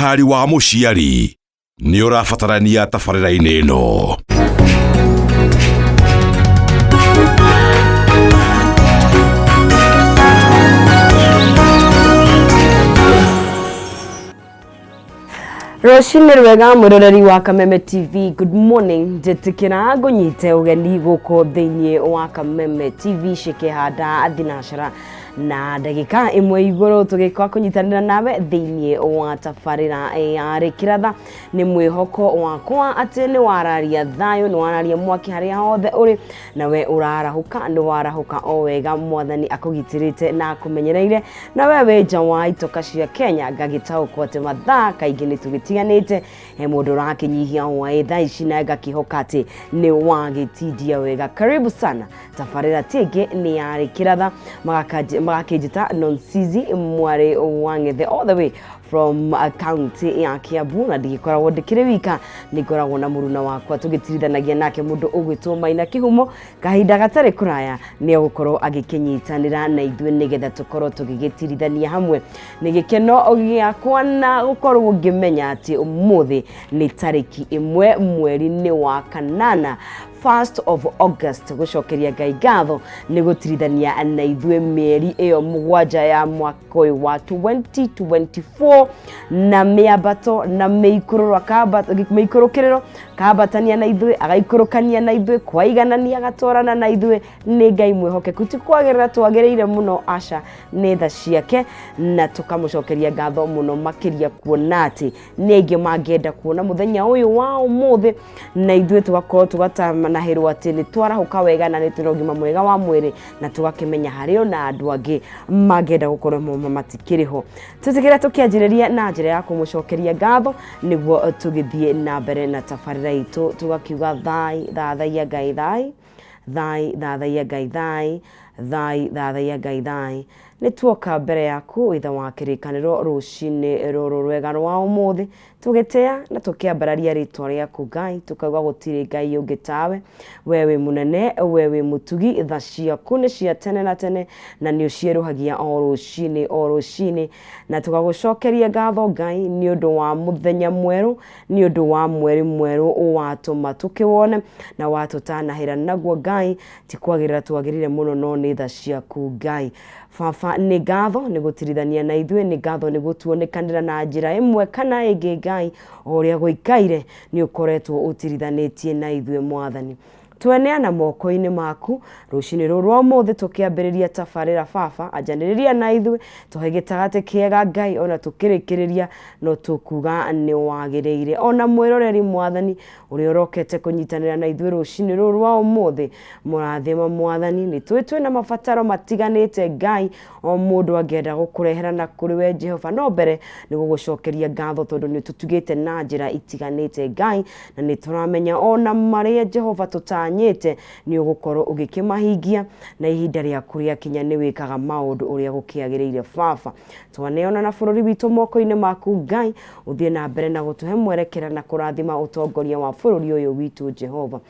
Ũtaari wa mũciari nĩ ũrabatarania tabarĩra-inĩ ĩno. Rũcinĩ rwega mwĩroreri wa Kameme TV, good morning. Njĩtĩkĩra ngũnyite ũgeni gũkũ thĩinĩ wa Kameme TV cikĩhanda thinacara na ndagĩka ĩmwe igũrũ tũgĩka kũnyitanĩra nawe thĩinĩ wa tabarĩra ya Rĩkĩratha. Nĩ mwĩhoko wakwa atĩ nĩ wararia thayũ, nĩ wararia mwaki harĩa hothe ũrĩ, nawe ũrarahũka, nĩ warahũka o wega, mwathani akũgitĩrĩte na akũmenyereire. Na we wĩ nja wa itoka cia Kenya, ngagĩtaũkwo atĩ mathaa kaingĩ nĩ tũgĩtiganĩte, he mũndũ ũrakĩnyihia hwaĩ thaa ici na ngakĩhoka atĩ nĩ wagĩtindia wega. Karibu sana tabarĩra ti ĩngĩ nĩ ya Rĩkĩratha, magakĩnjĩta Nonsizi mwarĩ wa Ng'ethe all the way from county ya Kiambu, na ndigĩkoragwo ndĩkĩrĩ wika, nĩ ngoragwo na mũruna wakwa tũgĩtirithanagia nake mũndũ ũgwĩtwo Maina Kĩhumo. Kahinda gatarĩ kũraya nĩ egũkorwo agĩkĩnyitanĩra na ithuĩ nĩgetha tũkorwo tũgĩgĩtirithania hamwe. Nĩ gĩkeno gĩakwa na gũkorwo ngĩmenya atĩ ũmũthĩ nĩ tarĩki 1 mweri-inĩ wa kanana, 1st of August. Gũcokeria Ngai ngatho nĩ gũtirithania na ithuĩ mĩeri ĩyo 7 ya mwaka ũyũ wa 2024, na mĩambato na mĩikũrũkĩrĩro, kambatania na ithuĩ, agaikũrũkania na ithuĩ, kwaiganania agatwarana na ithuĩ. Nĩ Ngai mwĩhokeku, ti kwagĩrĩra twagĩrĩire mũno, aca, nĩ tha ciake, na tũkamũcokeria ngatho mũno makĩria kuona atĩ nĩ aingĩ mangĩenda kuona mũthenya ũyũ wa ũmũthĩ, na ithuĩ tũgakorwo tũgatanahĩrwo atĩ nĩ twarahũka wega na nĩ twĩna ũgima mwega wa mwĩrĩ, na tũgakĩmenya harĩ ona andũ angĩ mangĩenda gũkorwo matikĩrĩ ho. Tũtigĩre tũkĩanjĩrĩria na njĩra ya kũmũcokeria ngatho nĩguo tũgĩthiĩ na mbere na tabarĩra itũ, tũgakiuga thai thathaiya Ngai thai, thai thathaiya Ngai thai, thai thathaiya Ngai thai. Nĩ tuoka mbere yaku Ithe wa kĩrĩkanĩro rũcinĩ rũrũ rwega rwa ũmũthĩ, tũgĩtĩa na tũkĩambararia rĩtwa rĩaku Ngai, tũkauga gũtirĩ Ngai ũngĩ tawe. We wĩ mũnene, we wĩ mũtugi, tha ciaku nĩ cia tene na tene, na nĩ ũcierũhagia o rũcinĩ o rũcinĩ. Na tũgagũcokeria ngatho Ngai nĩ ũndũ wa mũthenya mwerũ, nĩ ũndũ wa mweri mwerũ watũma tũkĩwone na watũtanahĩra naguo Ngai. Ti kwagĩrĩra twagĩrĩire mũno, no nĩ tha ciaku Ngai. Baba, nĩ ngatho nĩ gũtirithania na ithuĩ, nĩ ngatho nĩ gũtuonekanĩra na njĩra ĩmwe kana ĩngĩ Ngai, o ũrĩa gũikaire nĩ ũkoretwo ũtirithanĩtie na ithuĩ Mwathani. Tweneana moko-inĩ maku rũcinĩ rũrũ rwa ũmũthĩ tũkĩambĩrĩria tabarĩra. Baba, anjanĩrĩria na ithuĩ, tũhe gĩtagatĩ kĩega Ngai, ona tũkĩrĩkĩrĩria no tũkuga nĩ wagĩrĩire. Ona mwĩroreri Mwathani ũrĩa ũrokete kũnyitanĩra na ithuĩ rũcinĩ rũrũ rwa ũmũthĩ, mũrathima Mwathani. Nĩ tũĩ twĩna mabataro matiganĩte Ngai, o mũndũ angĩenda gũkũrehera na kũrĩ we Jehova, no mbere nĩ gũgũcokeria ngatho tondũ nĩ ũtũtugĩte na njĩra itiganĩte Ngai, na nĩ tũramenya ona marĩa Jehova tũtanyĩte nĩ ũgũkorwo ũgĩkĩmahingia, na ihinda rĩaku rĩakinya nĩ wĩkaga maũndũ ũrĩa gũkĩagĩrĩire. Baba, twaneana na bũrũri witũ moko-inĩ maku Ngai, ũthiĩ na mbere na gũtũhe mwerekera na kũrathima ũtongoria wa bũrũri ũyũ witũ Jehova.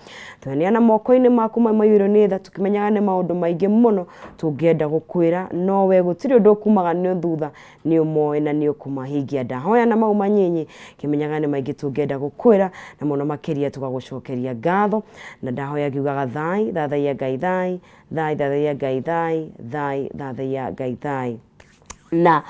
Twaneana moko-inĩ maku maiyũirwo nĩ tha, tũkĩmenyaga nĩ maũndũ maingĩ mũno tũngĩenda gũkwĩra, no we gũtirĩ ũndũ ũkumaga nĩ thutha, nĩ ũmoĩ na nĩ ũkũmahingia. Ndahoya na mau manyinyi kĩmenyaga nĩ maingĩ tũngĩenda gũkwĩra, na mũno makĩria tũgagũcokeria ngatho. Na ndahoya ngiugaga thai thathaiya Ngai thai, thai thathaiya Ngai thai, thai thathaiya Ngai thai. Na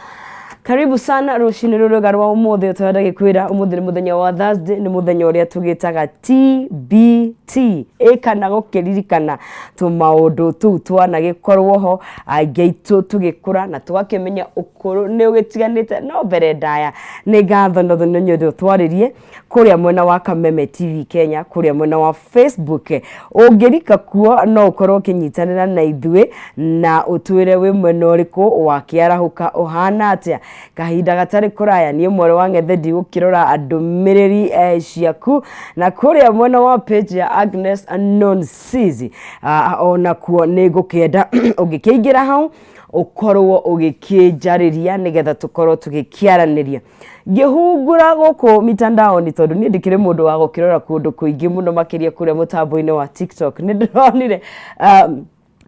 karibu sana rũcinĩ rũrũ rwega rwa ũmũthĩ. Ũtorĩa ndagĩkwĩra ũmũthĩ nĩ mũthenya wa Thursday, nĩ mũthenya ũrĩa tũgĩtaga TBT, ĩ kana gũkĩririkana tũmaũndũ tũu twanagĩkorwo ho aingĩ aitũ tũgĩkũra na tũgakĩmenya ũkũrũ nĩ ũgĩtiganĩte. No mbere ndaya nĩ ngatho na nĩ ũndũ twarĩrie kũrĩa mwena wa Kameme TV Kenya, kũrĩa mwena wa Facebook. Ũngĩrika kuo no ũkorwo ũkĩnyitanĩra na ithuĩ na ũtwĩre wĩ mwena ũrĩkũ wakĩarahũka ũhana atĩa. Kahinda gatarĩ kũraya niĩ mwarĩ wa Ng'ethe ndigũkĩrora ndũmĩrĩri ciaku, na kũrĩa mwena wa page ya Agnes Nonsizi onakuo nĩ ngũkĩenda ũngĩkĩingĩra hau ũkorwo ũgĩkĩnjarĩria nĩgetha tũkorwo tũgĩkĩaranĩria. Ngĩhungura gũkũ mitandaoni, tondũ niĩ ndikĩrĩ mũndũ wa gũkĩrora kũndũ kũingĩ mũno makĩria kũrĩa mũtambo-inĩ wa TikTok, nĩ ndĩronire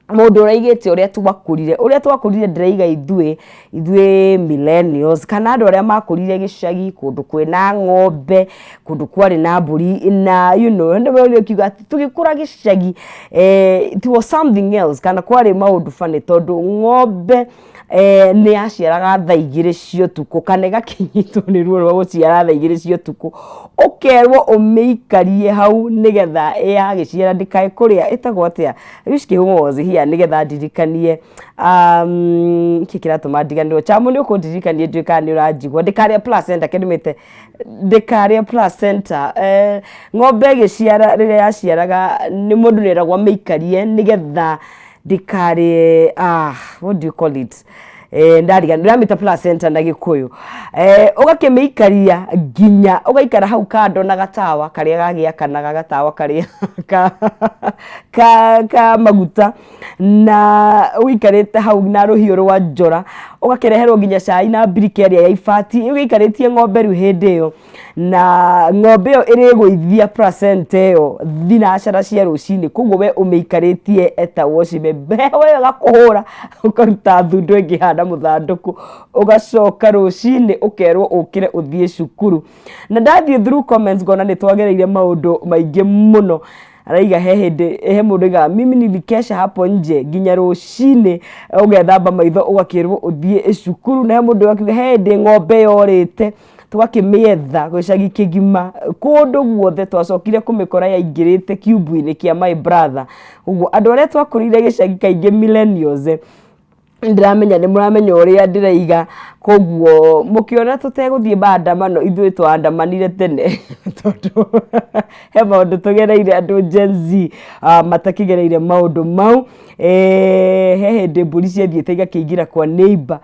Mũndũ ũraigĩte ũrĩa twakũrire, ũrĩa twakũrire, ndĩraiga ithuĩ millennials kana andũ arĩa makũrire gĩcagi, kũndũ kwĩna ng'ombe, kũndũ kwarĩ na mbũri, na nĩ kiuga atĩ tũgĩkũra gĩcagi, it was something else, kana kwarĩ maũndũ funny, tondũ ng'ombe nĩ yaciaraga thaa 2 cia ũtukũ kana ĩgakĩnyitwo nĩ ruo rwa gũciara thaa 2 cia ũtukũ, ũkerwo ũmĩikarie hau nĩgetha yagĩciara ndĩkae kũrĩa. Ĩtagwo atĩa? I wish Kĩhumo was here nĩgetha ndirikanie kĩ kĩratũma ndiganĩrwo. Chamu, nĩ ũkũndirikanie nduĩkaga nĩ ũranjigua. Ndĩkarĩa placenta, kĩndũmĩte ndĩkarĩa placenta. Ng'ombe ĩgĩciara, rĩrĩa yaciaraga, nĩ mũndũ nĩ eragwo amĩikarie nĩgetha ndĩkarĩe, what do you call it? Ndariganĩrwo, ndĩramĩta placenta na Gĩkũyũ. Ũgakĩmĩikaria nginya ũgaikara hau kando na gatawa karĩa gagĩakanaga, gatawa karĩa ka maguta, na ũikarĩte hau na rũhiũ rwa njora, ũgakĩreherwo nginya cai na mbirika ĩrĩa ya ibati, ũgĩikarĩtie ng'ombe rĩu hĩndĩ ĩyo, na ng'ombe ĩyo ĩrĩgũithia placenta ĩyo thinacara cia rũcinĩ. Koguo we ũmĩikarĩtie eta wocime, heho ĩyo ĩgakũhũra, ũkaruta thundo ĩngĩhana mũthandũkũ, ũgacoka rũcinĩ ũkerwo ũkĩre ũthiĩ cukuru. Na ndathiĩ through comments, ngona nĩ twagereire maũndũ maingĩ mũno. Araiga he hĩndĩ, he mũndũ aigaga, "Mimi nilikesha hapo nje nginya rũcinĩ, ũgethamba maitho, ũgakĩrwo ũthiĩ cukuru." Na he mũndũ akiuga he hĩndĩ ng'ombe yorĩte, tũgakĩmĩetha gĩcagi kĩgima, kũndũ guothe, twacokire kũmĩkora yaingĩrĩte kiumbu-inĩ kĩa my brother. Ũguo andũ arĩa twakũrĩire gĩcagi kaingĩ, millennials, ndĩramenya nĩ mũramenya ũrĩa ndĩraiga. Koguo mũkĩona tũtegũthiĩ maandamano, ithuĩ twaandamanire tene, tondũ he maũndũ tũgereire andũ Gen Z matakĩgereire maũndũ mau. He hĩndĩ mbũri ciathiĩte igakĩingĩra kwa neighbor,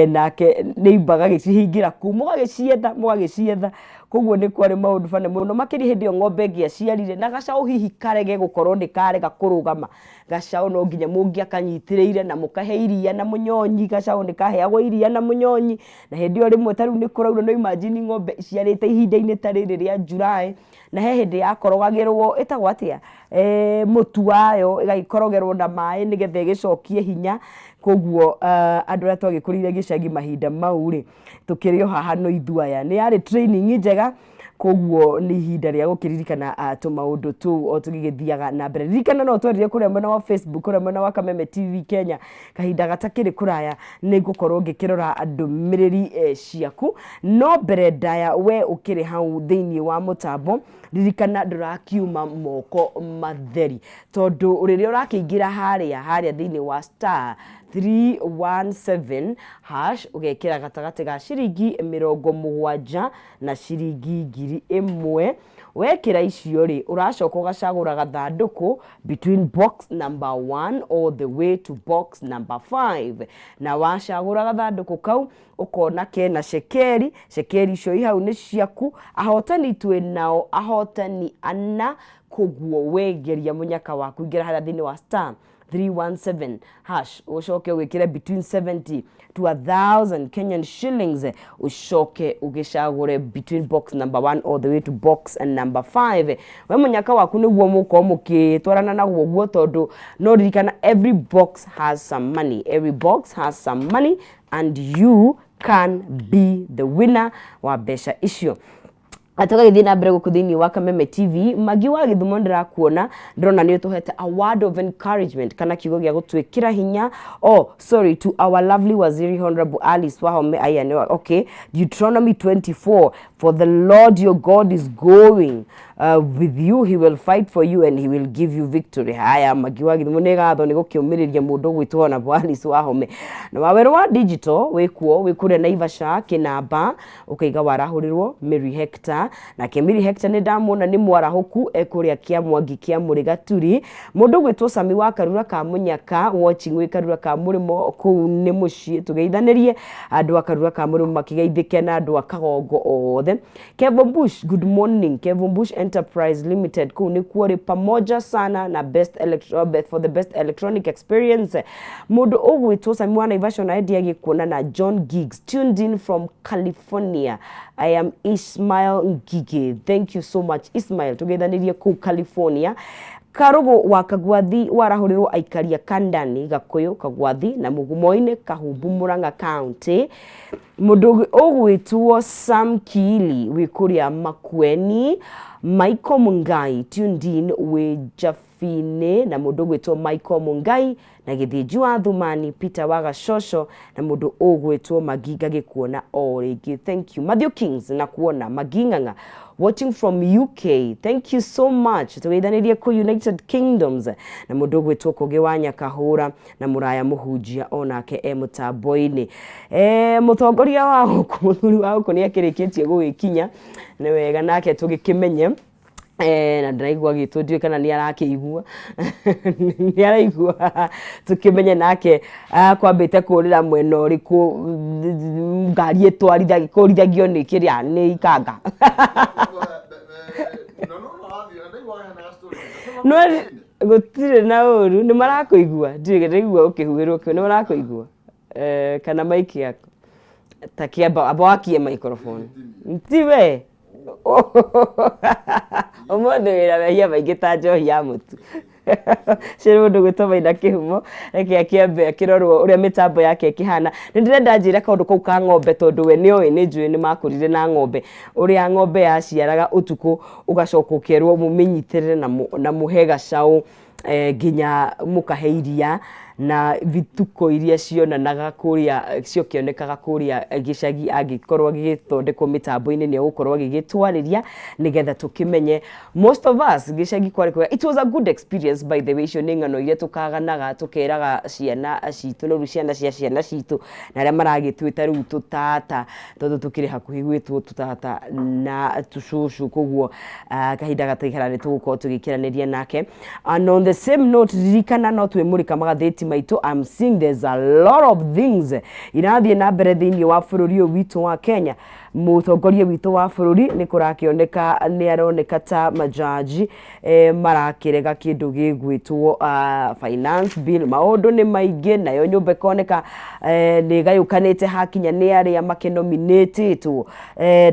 nake neighbor agagĩcihingĩra kũu, mũgagĩcietha, mũgagĩcietha. Koguo nĩ kwarĩ maũndũ bane mũno, makĩria hĩndĩ ĩyo ng'ombe ĩngĩaciarire na gacaũ hihi karege gũkorwo nĩ karega kũrũgama, gacaũ no nginya mũngĩakanyitĩrĩire na mũkahe iria na mũnyonyi. Gacaũ nĩ kaheagwo iria na mũnyonyi, na hĩndĩ ĩyo rĩmwe ta rĩu nĩ kũraura. No imagine ng'ombe iciarĩte ihinda-inĩ ta rĩrĩ rĩa July, na he hĩndĩ yakorogagĩrwo, ĩtagwo atĩa, mũtu wayo ĩgagĩkorogerwo na maĩ nĩgetha ĩgĩcokie hinya. Koguo andũ arĩa twagĩkũrĩire gĩcagi mahinda mau rĩ, tũkĩrĩ o haha no ithuĩ aya, nĩ yarĩ training njega. Koguo nĩ ihinda rĩa gũkĩririkana tũmaũndũ tũu o tũgĩgĩthiaga na mbere. Ririkana no twarire kũrĩa mwena wa Facebook, kũrĩa mwena wa Kameme TV Kenya. Kahinda gatakĩrĩ kũraya nĩ ngũkorwo ngĩkĩrora ndũmĩrĩri ciaku, no mbere ndaya, we ũkĩrĩ hau thĩinĩ wa mũtambo, ririkana ndũrakiuma moko matheri, tondũ rĩrĩa ũrakĩingĩra harĩa thĩinĩ wa *317#, ũgekĩra gatagatĩ ga ciringi 70 na ciringi 1000. Wekĩra icio rĩ, ũracoka ũgacagũra gathandũkũ between box number 1 all the way to box number 5. Na wacagũra gathandũkũ kau, ũkona kena cekeri. Cekeri icio i hau nĩ ciaku. Ahotani twĩ nao, ahotani ana. Koguo wegeria mũnyaka waku, ingĩra harĩa thĩinĩ wa *317#, ũcoke wĩkĩre between 70 to 1000 Kenyan shillings, ũcoke ũgĩcagũre between box number 1 all the way to box number 5. We mũnyaka waku nĩguo mũkorwo mũkĩtwarana naguo guo, tondũ no ririkana, every box has some money, every box has some money, and you can be the winner wa mbeca icio. Tũgagĩthiĩ na mbere gũkũ thĩinĩ wa Kameme TV. Magi wa Gĩthumo, ndĩrakuona, ndĩrona nĩ ũtũhete a word of encouragement kana kiugo gĩa gũtwĩkĩra hinya. Oh, sorry, to our lovely waziri, Honorable Alice Wahome. Aya nĩ okay. Deuteronomy 24: "For the Lord your God is going with you, he will fight for you and he will give you victory." Haya, Magi wa Gĩthumo, nĩ gatho nĩ gũkĩũmĩrĩria mũndũ ũgwĩtwo Honorable Alice Wahome. Na wawerũ wa digital wĩkuo, wĩ kũrĩa Naivasha kĩnamba, ũkaiga warahũrĩrwo Mary Hector. Nake Mary Hector nĩ ndamuona, nĩ mwarahũku, ekũrĩa kĩa Mwangi kĩa Mũrĩgaturi. Mũndũ ũgwĩtwo Sami wa Karura ka Mũnyaka, watching wĩ Karura ka Mũrĩmo, kũu nĩ mũciĩ. Tũgeithanĩrie andũ a Karura ka Mũrĩmo makĩgeithĩke na andũ a Kagongo othe. Kevo Bush, good morning. Kevo Bush Enterprise Limited, kũu nĩkuo rĩ pamoja sana na best electro, for the best electronic experience. Mũndũ ũgwĩtwo Sami wa Naivasha na Eddie agĩkuona, na John Giggs, tuned in from California, I am Ismail Ngige. Thank you so much, Ismail. Tũgeithanĩrie kũu California. Karũgũ wa Kagwathi warahũrĩrwo aikaria Kandani, Gakũyũ, Kagwathi na Mũgumo-inĩ, Kahumbu, Murang'a County. Mũndũ ũgwĩtwo Sam Kiili wĩ kũrĩa Makueni, Michael Mungai tuned in wĩ Jabi-inĩ, na mũndũ ũgwĩtwo Michael Mungai na Gĩthĩnji wa Thumani, Peter wa Gacoco na mũndũ ũgwĩtwo Magi ngagĩkuona o rĩngĩ. Thank you. Matthew Kings na kuona Magi Ng'ang'a watching from UK. Thank you so much. Tũgeithanĩrie kũ United Kingdoms na mũndũ ũgwĩtwo Kũgĩ wa Nyakahũra na Mũraya Mũhunjia onake e mũtambo-inĩ. Mũtongoria wa gũkũ, mũthuri wa gũkũ nĩ akĩrĩkĩtie gũgĩkinya, nĩ wega nake tũgĩkĩmenye. Na ndĩraigua agĩtwo ndiũĩ kana nĩ arakĩigua nĩ araigua tũkĩmenye nake kwambĩte kũrĩra mwena ũrĩkũ ngari ĩtwarithagio nĩ kĩrĩa nĩ ikanga. No gũtirĩ na ũru nĩ marakũigua ndiũĩ ndĩraigua ũkĩhuhĩrwo kĩo nĩ marakũigua kana maiki yaku ta kĩamba amba wakie microphone ti we. Ũmũthĩ wĩna mehia maingĩ ta njohi ya mũtu. Ũcio nĩ mũndũ ũgwĩtwo Maina Kĩhumo, reke akĩambe akĩrorwo ũrĩa mĩtambo yake ĩkĩhana. Nĩ ndĩrenda anjĩre kaũndũ kau ka ng'ombe tondũ we nĩ oĩ nĩ njũĩ nĩ makũrire na ng'ombe, ũrĩa ng'ombe yaciaraga ũtukũ ũgacoka ũkerwo mũmĩnyitĩrĩre na mũhe gacaũ nginya mũkahe iria na vituko iria cionanaga kũrĩa ciokĩonekaga kũrĩa gĩcagi angĩkorwo gĩgĩthondekwo mĩtambo-inĩ nĩ egũkorwo agĩgĩtwarĩria nĩgetha tũkĩmenye. Most of us gĩcagi kwarĩ kwega. It was a good experience, by the way. Icio nĩ ng'ano iria tũkaganaga tũkeraga ciana citũ na rĩu ciana cia ciana citũ na arĩa maragĩtwĩta rĩu tũtata tondũ tũkĩrĩ hakuhĩ gwĩtwo tũtata na tũcũcũ, koguo kahinda gataikara nĩ tũgũkorwo tũgĩkĩranĩria nake. And on the same note, ririkana no twĩmũrĩka magathĩti maitũ. I'm seeing there's a lot of things irathiĩ na mbere thĩinĩ wa bũrũri ũyũ witũ wa Kenya. Mũtongoria witũ wa bũrũri nĩ kũrakĩoneka nĩ aroneka ta majaji marakĩrega kĩndũ gĩgwĩtwo finance bill. Maũndũ nĩ maingĩ, nayo nyũmba ĩkoneka nĩ ĩgayũkanĩte hakinya nĩ arĩa makĩnominĩtĩtwo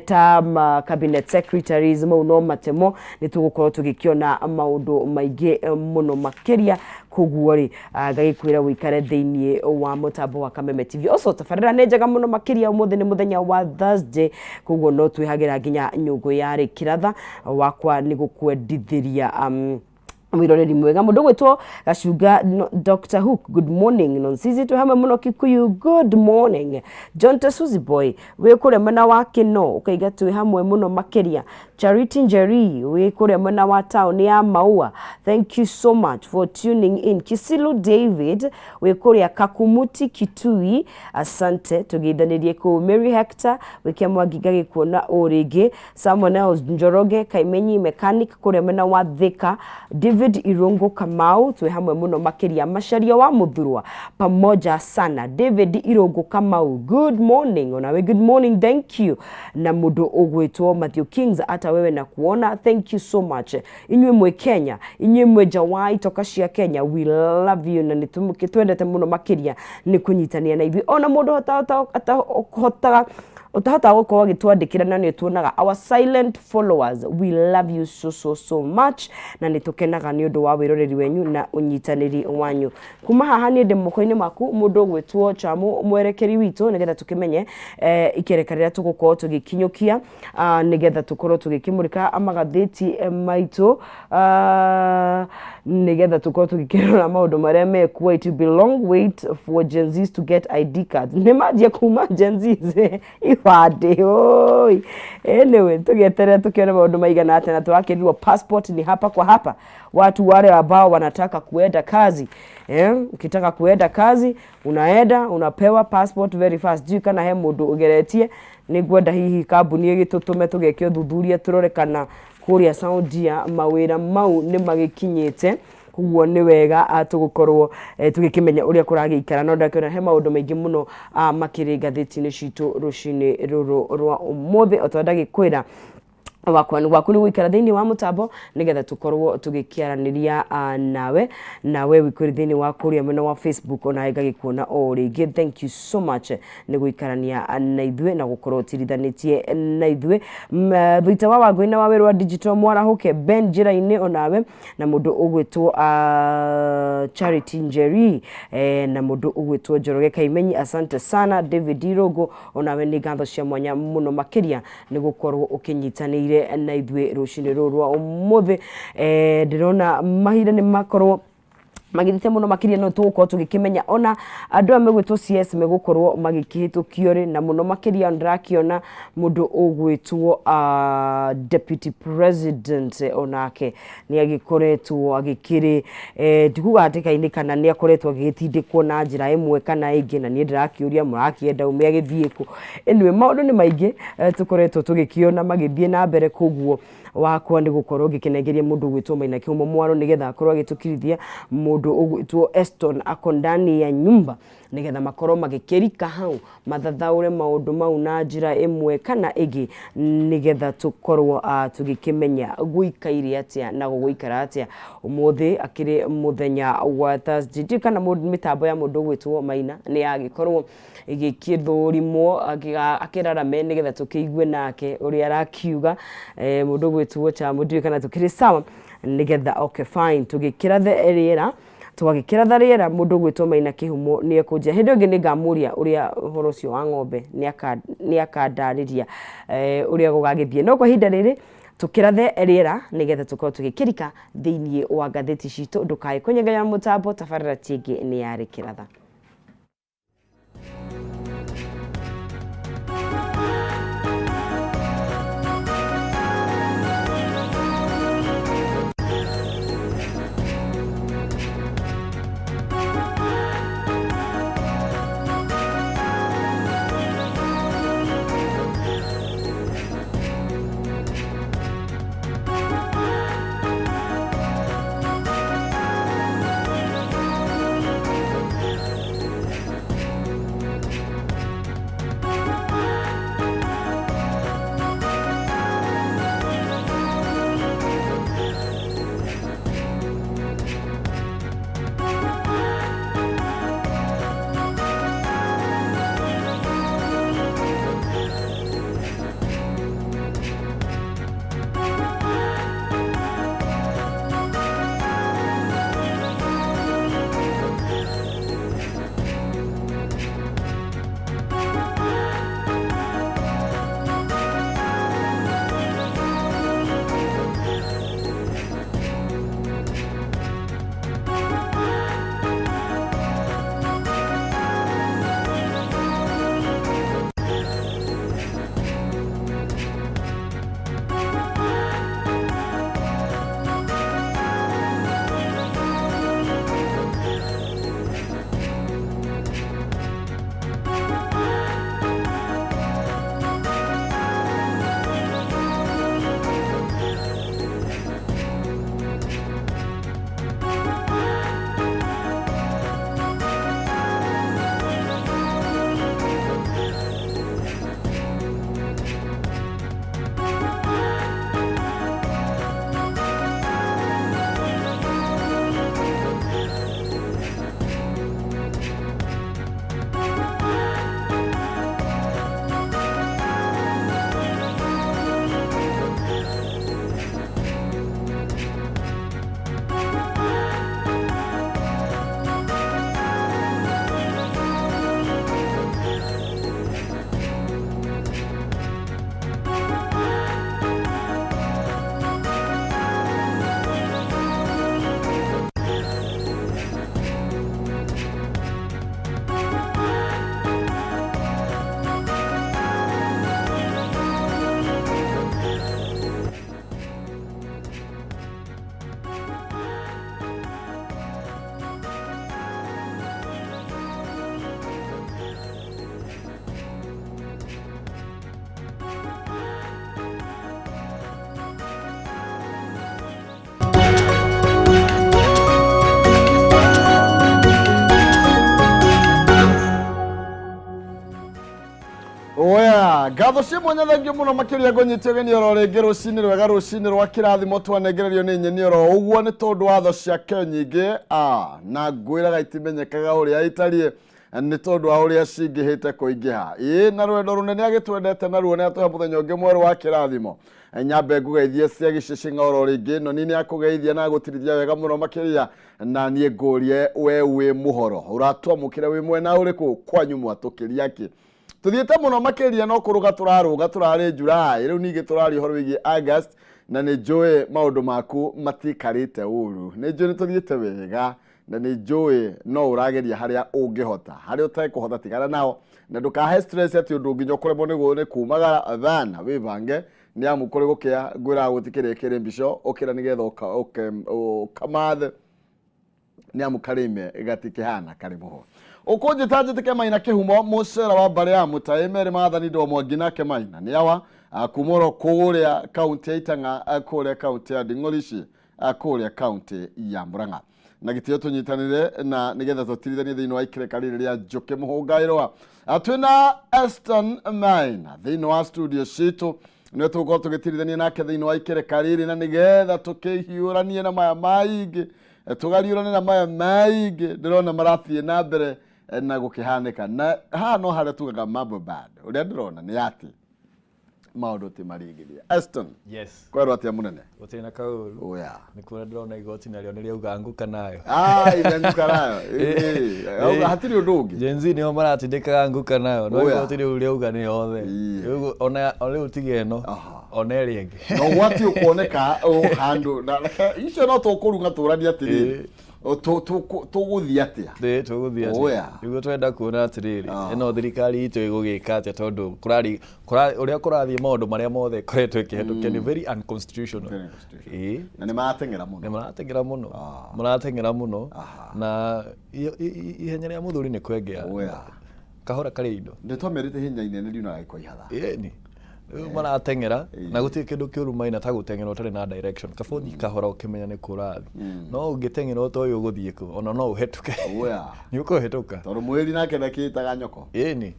ta ma cabinet secretaries. Mau no matemo nĩ tũgũkorwo tũgĩkĩona maũndũ maingĩ mũno makĩria, koguo rĩ ngagĩkwĩra ũikare thĩinĩ wa mũtambo wa Kameme TV. Also tabarĩra nĩ njega mũno makĩria, ũmũthĩ nĩ mũthenya wa Thursday, koguo no twĩhagĩra nginya nyũngũ ya rĩkĩratha wakwa nĩ gũkwendithĩria mwiroreri mwega. Mũndũ gwĩtwo Gacunga no, Dr Hook, good morning. Nonsizi twĩ hamwe mũno Kikuyu, good morning. John Tesuzi Boy wĩ kũrĩa mwena wa Kĩno ũkaiga twĩ hamwe mũno makĩria. Charity Njeri wĩ kũrĩa mwena wa town ya Maua, thank you so much for tuning in. Kisilu David wĩ kũrĩa Kakumuti Kitui, asante, tũgeithanĩrie kũu. Mary Hector wĩ Kĩamwangi ngagĩkuona o rĩngĩ. Someone else, Njoroge Kaimenyi mechanic kũrĩa mwena wa Thika. David Irungu Kamau twĩ hamwe mũno makĩria. Macaria wa Mũthurwa pamoja sana. David Irungu Kamau, good morning. Onawe good morning, thank you. Na mũndũ ũgwĩtwo Matthew Kings, hata wewe na kuona, thank you so much. Inyuĩ mwĩ Kenya, inyuĩ mwĩ nja wa itoka cia Kenya, we love you na nĩ twendete mũno makĩria nĩ kũnyitania na ithuĩ. Ona mũndũ atahotaga ũtahotaga gũkorwo agĩtwandĩkĩra na nĩ tuonaga, our silent followers, we love you so so so much na nĩ tũkenaga nĩ ũndũ wa wĩroreri wenyu na ũnyitanĩri wanyu. Kuma haha niĩ ndĩ moko-inĩ maku, mũndũ ũgwĩtwo Chamu mwerekeri witũ, nĩgetha tũkĩmenye ikereka rĩrĩa tũgũkorwo tũgĩkinyũkia nĩgetha tũkorwo tũgĩkĩmũrĩka magathĩti maitũ nĩgetha tũkorwo tũgĩkĩrora maũndũ marĩa mekuo. It will be long wait for Gen Zs to get ID cards. Nĩ manjia kuma Gen Zs ibandĩ oi. Anyway, tũgĩeterera tũkĩone maũndũ maigana atĩa na tũrakĩrirwo passport ni hapa kwa hapa. Watu wale ambao wanataka kuenda kazi, ukitaka kuenda kazi unaenda unapewa passport very fast. Ndiũĩ kana he mũndũ ũgeretie. Nĩ ngwenda hihi kambuni ĩgĩtũtũme tũgeke ũthuthuria tũrore kana kũrĩa Saudia mawĩra mau nĩ magĩkinyĩte, koguo nĩ wega tũgũkorwo tũgĩkĩmenya ũrĩa kũragĩikara. No ndakĩona he maũndũ maingĩ mũno makĩrĩ ngathĩti-inĩ citũ rũcinĩ rũrũ rwa ũmũthĩ o ta ndagĩkwĩra. Wakwa waku nĩ gũikara thĩinĩ wa mũtambo nĩgetha tũkorwo tũgĩkĩaranĩria nawe nawe wĩkũrĩ thĩinĩ wa kũrĩa mwena wa Facebook, ona ngagĩkuona o rĩngĩ. Thank you so much nĩ gũikarania na ithuĩ na gũkorwo ũtirithanĩtie na ithuĩ. Thuita wa Wangũi na wa Wĩrũ wa Digital mwarahũke Ben njĩra-inĩ onawe na mũndũ ũgwĩtwo Charity Njeri na mũndũ ũgwĩtwo Njoroge Kaimenyi, asante sana. David Irogo onawe nĩ ngatho cia mwanya mũno makĩria nĩ gũkorwo ũkĩnyitanĩire na ithuĩ rũcinĩ rũrũ rwa ũmũthĩ. Ndĩrona mahinda nĩ makorwo magĩthiĩte mũno makĩria, no tũgũkorwo tũgĩkĩmenya ona andũ aya megwĩtwo CS megũkorwo magĩkĩhĩtũkio rĩ, na mũno makĩria ndĩrakĩona mũndũ ũgwĩtwo deputy president onake nĩ agĩkoretwo agĩkĩrĩ ndikuga hatĩka-inĩ kana nĩ akoretwo agĩgĩtindĩkwo na njĩra ĩmwe kana ĩngĩ, na niĩ ndĩrakĩũria mũrakĩenda ume agĩthiĩ kũ. Anyway, maũndũ nĩ maingĩ tũkoretwo tũgĩkĩona magĩthiĩ na mbere, koguo wakwa nĩ gũkorwo ngĩkĩnengeria mũndũ ũgwĩtwo Maina Kĩhumo Mwaro nĩgetha akorwo agĩtũkirithia mũndũ ũgwĩtwo Eston ako ndani ya nyumba nĩgetha makorwo magĩkĩrika hau mathathaũre maũndũ mau na njĩra ĩmwe kana ĩngĩ nĩgetha tũkorwo tũgĩkĩmenya gũikaire atĩa na gũgũikara atĩa. Ũmũthĩ akĩrĩ mũthenya wa Thursday, ndiũĩ kana mĩtambo ya mũndũ ũgwĩtwo Maina nĩ yagĩkorwo ĩgĩkĩthũrimwo akĩrarame nĩgetha tũkĩigue nake ũrĩa arakiuga. Mũndũ ũgwĩtwo Chamo, ndiũĩ kana tũkĩrĩ sawa nĩgetha okay fine tũgĩkĩrathe rĩera twagĩkĩratha rĩera. Mũndũ ũgwĩtwo Maina Kĩhumo nĩ ekũnjĩra hĩndĩ ĩyo ĩngĩ nĩ ngamũria ũrĩa ũhoro ũcio wa ng'ombe nĩ akandarĩria ũrĩa gũgagĩthiĩ, no kwa ihinda rĩrĩ tũkĩrathe rĩera nĩgetha tũkorwo tũgĩkĩrika thĩinĩ wa ngathĩti citũ. Ndũkae kũnyegenya mũtambo, tabarĩra ti ĩngĩ nĩ yarĩ kĩratha. Aya, ngatho cia mwanya thengio mũno makĩria ngũnyite ũgeni oro rĩngĩ rũcinĩ rwega, rũcinĩ rwa kĩrathimo twanengererio nĩ nyeni oro ũguo nĩ tondũ wa tho ciake nyingĩ. Na ngwĩraga itimenyekaga ũrĩa itariĩ nĩ tondũ wa ũrĩa cingĩhĩte kũingĩha. Ĩĩ, na rwendo rũnene agĩtwendete naruo nĩ atũhe mũthenya ũngĩ mwerũ wa kĩrathimo. Nyambe ngũgeithie cia gĩcĩcĩ oro rĩngĩ noni nĩ akũgeithia na agũtirithia wega mũno makĩria, na niĩ ngũrie we wĩ mũhoro ũratwamũkĩra wĩ mwena ũrĩkũ, kwanyu mwatũkĩria kĩ? Tuthiĩte mũno makĩria no kũrũga tũrarũga, tũrarĩ July, rĩu ningĩ tũraria ũhoro wĩgiĩ August, na nĩ njũĩ maũndũ maku matikarĩte ũru, nĩ njũĩ nĩ tũthiĩte wega, na nĩ njũĩ no ũrageria harĩa ũngĩhota, harĩa ũtekũhota tigana nao, na ndũkahe stress atĩ ũndũ nginya ũkũremwo nĩ kumagara thana, wĩbange nĩ amu kũrĩ gũkĩa ngwĩraga gũtikĩrĩ kĩrĩ mbico, ũkĩra nĩgetha ũkamathe nĩ amu karĩme gatikĩhana karĩ mũho. Ũkũnjĩta njĩtĩke Maina Kĩhumo, mũcera wa mbarĩ ya Mũtaĩ merĩ maathani ndo mwangi nake Maina nĩ awa kuma oro kũrĩa kaunti ya Itang'a, kũrĩa kaunti ya Nding'orici, kũrĩa kaunti ya Murang'a. Na gĩtĩo tũnyitanĩre na nĩgetha tũtirithanie thĩinĩ wa ikereka rĩrĩ rĩa Njũkĩ Mũhũngaĩrwa. Twĩna Eston Maina thĩinĩ wa studio citũ, nĩwe tũgũkorwo tũgĩtirithania nake thĩinĩ wa ikereka rĩrĩ, na nĩgetha tũkĩhiũranie na maya maingĩ, tũgariũrane na maya maingĩ ndĩrona marathiĩ na mbere na gũkĩhanĩka. Na haha no harĩa tugaga mambo bad, ũrĩa ndĩrona nĩ atĩ maũndũ ti maringithia. Eston. Yes. Kwerwo atĩa mũnene? Gũtirĩ na kaũru. Oya. Nĩ kuona ndĩrona igoti narĩo nĩ rĩauga nguka nayo. Ah, ile nguka nayo. Ĩĩ, hatirĩ ũndũ ũngĩ. Gen Z nĩo maratindĩkaga nguka nayo, no Oya. igoti rĩu rĩauga nĩ yothe. Ĩĩ. Rĩu ona rĩu tiga ĩno, ona ĩrĩa ĩngĩ. Na ũgwati ũkuoneka handũ na icio no tũkũrunga tũranie atĩrĩrĩ, tũgũthiĩ atĩa? Ĩĩ, tũgũthiĩ atĩa? Oya. Nĩguo twenda kuona atĩrĩrĩ, ĩno thirikari itũ ĩgũgĩka atĩa, tondũ kũrari ũrĩa kũrathiĩ maũndũ marĩa mothe ĩkoretwo ĩkĩhetũkia nĩ very unconstitutional. Very unconstitutional. Ĩĩ. Na nĩ marateng'era mũno. Nĩ marateng'era mũno. Marateng'era mũno. Na ihenya rĩa mũthuri nĩ kwengea. Oya. Kahora karĩ indo. Nĩ twamerĩte ihenya inene riunaga gĩko ihatha. Ĩni. Rĩu marateng'era na gũtirĩ kĩndũ kĩũru Maina ta gũteng'era ũtarĩ na direction. Kaba ũthiĩ kahora ũkĩmenya nĩ kũ ũrathiĩ. No ũngĩteng'era ũtoĩ ũgũthiĩ kũ, ona no ũhetũke. Oya. Nĩ ũkũhetũka. Tondũ mwĩri nake ndakĩĩtaga nyoko. Ĩni.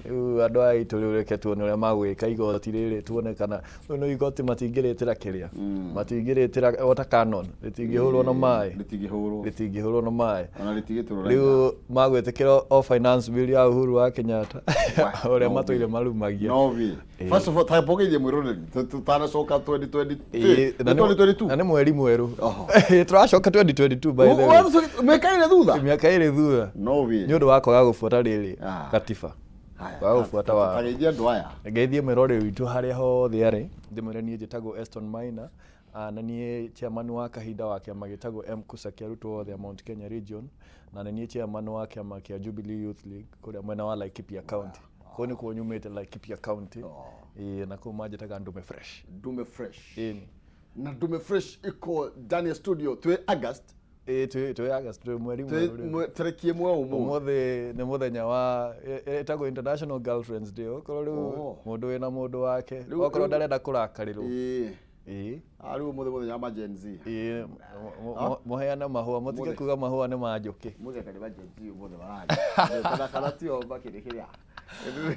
Rĩu andũ aya aitũ rĩu reke tuone ũrĩa magwĩka igoti rĩrĩ, tuone kana rĩu nĩ igoti matingĩrĩtĩra kĩrĩa. Matingĩrĩtĩra ota canon, rĩtingĩhũrwo na maĩ. Rĩtingĩhũrwo. Rĩtingĩhũrwo na maĩ. Ona rĩtigĩtũrwo. Rĩu magwĩtĩkĩra o finance bill ya Uhuru wa Kenyatta ũrĩa No matũire way. marumagia. No way. First of all, ta mbogeithie mwĩroreri tutanacoka 2023. Ĩĩ, na nĩ- 2022. na nĩ mweri mwerũ. Oho. Ĩĩ, tũracoka 2022 by the way. Mĩaka ĩrĩ thutha. Mĩaka ĩrĩ thutha. No way. Nĩ ũndũ wa kwaga gũbuata rĩrĩ gatiba. Haya, Kwaga gũbuata watho. Tageithia andũ aya. Ngeithie mwĩroreri witũ harĩa hothe arĩ, ndĩmwĩre niĩ njĩtagwo Eston Maina, na niĩ chairman wa kahinda wa kĩama gĩtagwo MKUSA kĩa arutwo othe a Mount Kenya Region, na nĩ niĩ chairman wa kĩama kĩa Jubilee Youth League kũrĩa mwena wa Laikipia County. Kũu nĩkuo nyumĩte, Laikipia County. Ĩĩ, na kũu manjĩtaga Ndume Fresh. Ndume Fresh. Ĩni. Na Ndume Fresh iko ndani ya studio twĩ August. Ĩĩ, twĩ August, twĩ mweri mwerũ rĩu. Tarĩki ĩmwe ũmũthĩ. Ũmũthĩ nĩ mũthenya wa ĩtagwo International Girlfriends Day. Okorwo rĩu mũndũ wĩna mũndũ wake, okorwo ndarenda kũrakarĩrwo. Ĩĩ. Ĩĩ. Rĩu ũmũthĩ mũthenya wa ma Gen Z. Ĩĩ, mũheane mahũa, mũtige kuga mahũa nĩ ma njũkĩ. Mũthĩ anga nĩ ma Gen Z ũmũthĩ mararia. Kana kana tio makĩrĩ kĩrĩa.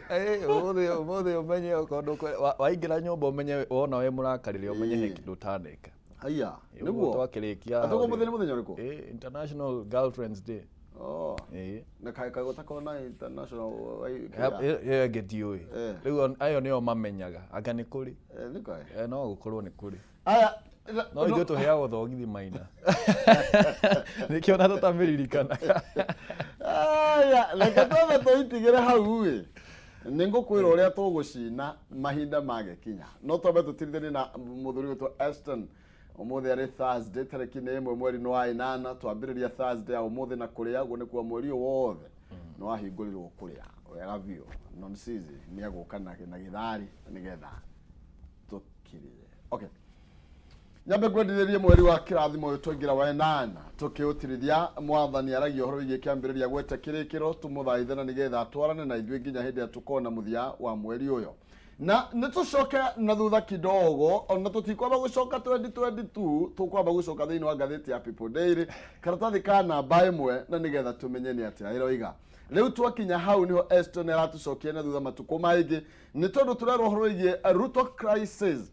Ĩĩ, ũmũthĩ ũmenye okorwo waingĩra nyũmba ũmenye wona wĩ mũrakarĩre ũmenye he kĩndũ ũtaneka. Haiya, Ĩĩ, nĩguo. ũguo twakĩrĩkia Atũguo hau ũmũthĩ rĩ. nĩ mũthenya ũrĩkũ? Ĩĩ, International Girlfriends Day. Oh. Ĩĩ. Na kaĩ gũtakorwo na international kĩrĩa? Ĩyo ĩngĩ ndiũĩ. Rĩu ayo nĩo mamenyaga. Anga nĩ kũrĩ. Nĩ kũrĩ. No gũkorwo nĩ kũrĩ. Aya, No ithuĩ tũheagwo thogithi Maina. Nĩkĩo ona tũtamĩririkanaga. Aya, reke twambe tũitigĩre hau ĩ. Nĩ ngũkwĩra ũrĩa tũgũcina mahinda magĩkinya. No twambe tũtirithanie na mũthuri witũ Eston. Ũmũthĩ arĩ Thursday, tarĩki nĩ 1 mweri nĩ wa 8. Twambĩrĩria Thursday ya ũmũthĩ na kũrĩa, ũguo nĩ kuga mweri ũyũ wothe nĩ wahingũrirwo kũrĩa wega biũ. Nonsizi nĩ egũka na gĩthari nĩgetha tũkirĩe. Okay. Nyambe ngwendithĩrie mweri wa kĩrathimo ũyũ twaingĩra wa 8 tũkĩũtirithia. Mwathani aragia ũhoro wĩgiĩ kĩambĩrĩria gwete kĩrĩkĩro, tũmũthaithe na nĩgetha atwarane na ithuĩ nginya hĩndĩ ĩrĩa tũkona mũthia wa mweri ũyũ. Na nĩ tũcoke na thutha kidogo, ona tũtikwamba gũcoka 2022, tũkwamba gũcoka thĩinĩ wa ngathĩti ya People Daily karatathi ka namba 1, na nĩgetha tũmenye nĩ atĩa ĩroiga. Rĩu twakinya hau nĩho Eston aratũcokia na thutha matukũ maingĩ, nĩ tondũ tũrerwo ũhoro wĩgiĩ Ruto crisis,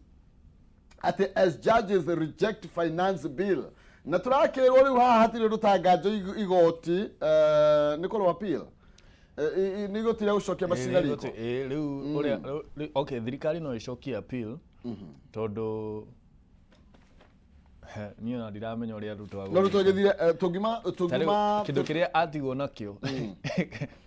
atĩ as judges reject finance bill, na tũrakĩrwo rĩu haha hatirĩ ũndũ ta nganjo igoti, nĩ kũrwo appeal. Nĩ igoti rĩa gũcokia macina riko. Ĩĩ, rĩu ũrĩa okay, thirikari no ĩcokie appeal tondũ niĩ ona ndiramenya ũrĩa Ruto No Ruto agĩthire, tũngima Ta rĩu, tũngima kĩndũ kĩrĩa atigwo nakĩo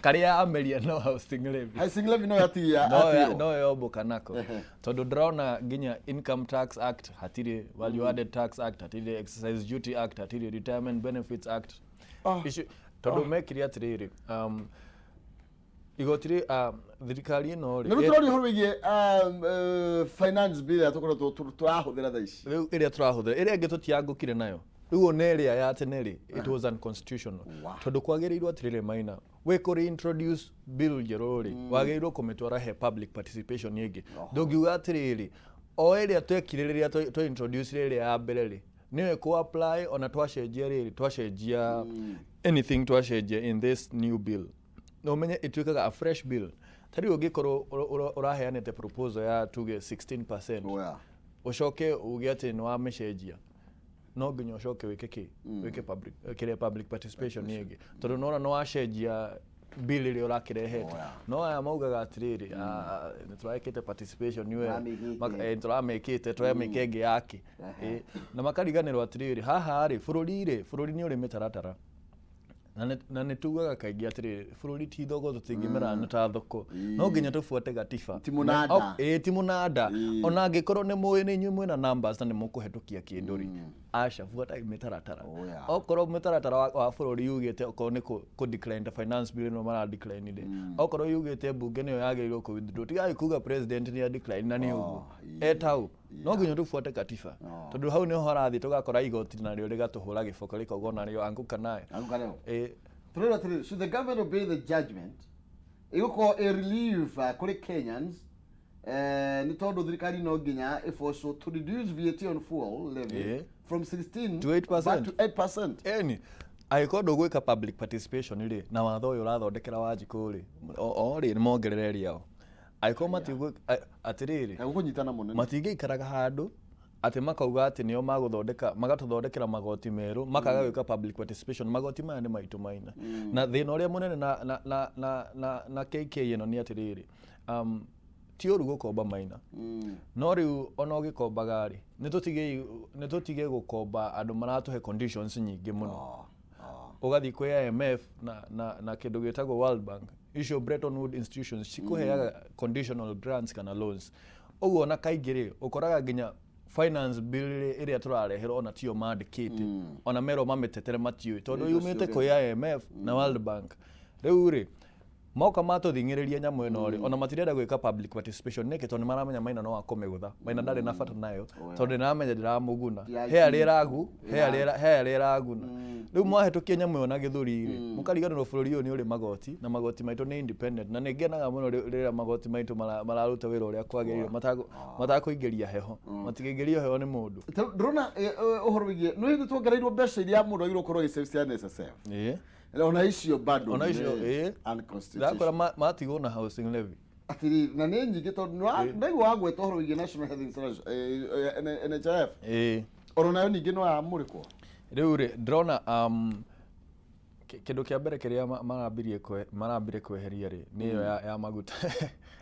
karĩa ameria no housing levy. Housing levy no yatigia No atigwo. No yomboka nako, tondũ ndĩrona nginya Income Tax Act hatirĩ, Value Added Tax Act hatirĩ, Excise Duty Act hatirĩ, Retirement Benefits Act. Icio tondũ mekire atĩrĩrĩ, igoti rĩ, thirikari ĩno Nĩ rĩ rĩu tũroria ũhoro wĩgiĩ finance bill ĩrĩa tũkoretwo tũrahũthĩra thaa ici. Rĩu ĩrĩa tũrahũthĩra, ĩrĩa ĩngĩ tũtiangũkire nayo rĩu, ona ĩrĩa ya tene rĩ, it was unconstitutional, tondũ kwagĩrĩirwo atĩrĩrĩ, Maina, wĩ kũrĩ introduce bill njerũ rĩ, wagĩrĩirwo kũmĩtwara he public participation ĩngĩ. Ndũngiuga atĩrĩrĩ, o ĩrĩa twekire rĩrĩa twa introduce ĩrĩa ya mbere rĩ, nĩyo ĩkũ apply ona twacenjia rĩrĩ, twacenjia anything, twacenjia in this new bill. Na ũmenye ĩtuĩkaga a fresh bill. Ta rĩu ũngĩkorwo ũraheanĩte proposal ya tuge 16%, ũcoke uge atĩ nĩ wamĩcenjia, no nginya ũcoke wĩke kĩ, wĩke public, kĩrĩa public participation ĩngĩ, tondũ nona nĩ wacenjia bill ĩrĩa ũrakĩrehete. No aya maugaga atĩrĩrĩ, "Ah, nĩ tũrekĩte participation we Tũramĩkĩte. Tũramĩkĩte, tũramĩka ĩngĩ yake." Na makariganĩrwo atĩrĩrĩ, haha rĩ, bũrũri rĩ, bũrũri nĩ ũrĩ mĩtaratara, na nĩ tugaga kaingĩ atĩrĩrĩ, bũrũri ti thoko, tũtingĩmera nĩ ta thoko, no nginya tũbuate gatiba. Ti mũnanda. Ĩĩ, ti mũnanda. Ona angĩkorwo nĩ mũĩ nĩ inyuĩ mwĩna numbers na nĩ mũkũhetũkia kĩndũ rĩ, aca, buatai mĩtaratara. Okorwo mũtaratara wa bũrũri yugĩte okorwo nĩ kũ decline the finance bill ĩno mara decline rĩ, okorwo yugĩte mbunge nĩyo yagĩrĩirwo kũ withdraw, tigai kuga president nĩ a decline na nĩ ũguo etau. No nginya tũbuate katiba, tondũ hau nĩho harathiĩ tũgakora igoti narĩo rĩgatũhũra gĩboko, rĩkauga onarĩo anguka nayo. Anguka nayo. Ĩĩ. Tũrerwo atĩrĩrĩ, should the government obey the judgment, ĩgũkorwo a relief kũrĩ Kenyans, nĩ tondũ thirikari no nginya ĩforcwo to reduce VAT on fuel levy from 16 to 8%. Back to 8%. Eni angĩkorwo ndũgwĩka public participation rĩ, na watho ũyũ ũrathondekera Wanjikũ rĩ, o rĩ, nĩ mongerere rĩao angĩkorwo matigwĩ atĩrĩrĩ. Gũkũnyitana mũnene. Matingĩikaraga handũ atĩ makauga atĩ nĩo magũthondeka, magatũthondekera magoti merũ, makaga gwĩka public participation. Magoti maya nĩ maitũ, Maina. Na thĩna ũrĩa mũnene na KK ĩno nĩ atĩrĩrĩ, ti ũru gũkomba, Maina, no rĩu ona ũgĩkombaga rĩ, nĩ tũtige gũkomba andũ maratũhe conditions nyingĩ mũno. Ũgathiĩ kwĩ IMF na kĩndũ gĩtagwo World Bank, icio Bretton Woods institutions cikũheaga conditional grants kana loans. Ũguo ona kaingĩ rĩ, ũkoraga nginya finance bill ĩrĩa tũrareherwo ona tiyo mandĩkĩte, ona merwo mamĩtetere matiũĩ, tondũ yumĩte kwĩ IMF na World Bank. Rĩu rĩ, moka matũthing'ĩrĩria nyamũ ĩno rĩ, ona matirenda gwĩka public participation. Nĩkĩ? Tondũ nĩmaramenya Maina no akũmĩgũtha. Maina ndarĩ na bata nayo, tondũ nĩaramenya ndĩramũguna. He arĩa ĩragu he arĩa ĩraguna. Rĩu mwahĩtũkia nyamũ ĩyo na gĩthũri rĩ, mũkariganĩrwo bũrũri ũyũ nĩ ũrĩ magoti, na magoti maitũ nĩ independent, na nĩ ngenaga mũno rĩrĩa magoti maitũ mararuta wĩra ũrĩa kwagĩrĩire, matakũingĩria heho, matingĩingĩrio heho nĩ mũndũ. Ndĩrona ũhoro wĩgiĩ nĩ hĩndĩ tuongereirwo mbeca iria mũndũ agĩrĩirwo gũkorwo agĩsave cia NSSF. Ona icio bado Ona icio, nĩ unconstitutional. Ndakora matigwo na housing levy. Atĩrĩrĩ, na nĩ nyingĩ, tondũ ndaigua wagweta ũhoro wĩgiĩ National Health Insurance, NHIF, oro nayo ningĩ no yamũrĩkwo. Rĩu rĩ, ndĩrona kĩndũ kĩa mbere kĩrĩa marambirie kweheria rĩ, nĩ ĩyo ya maguta,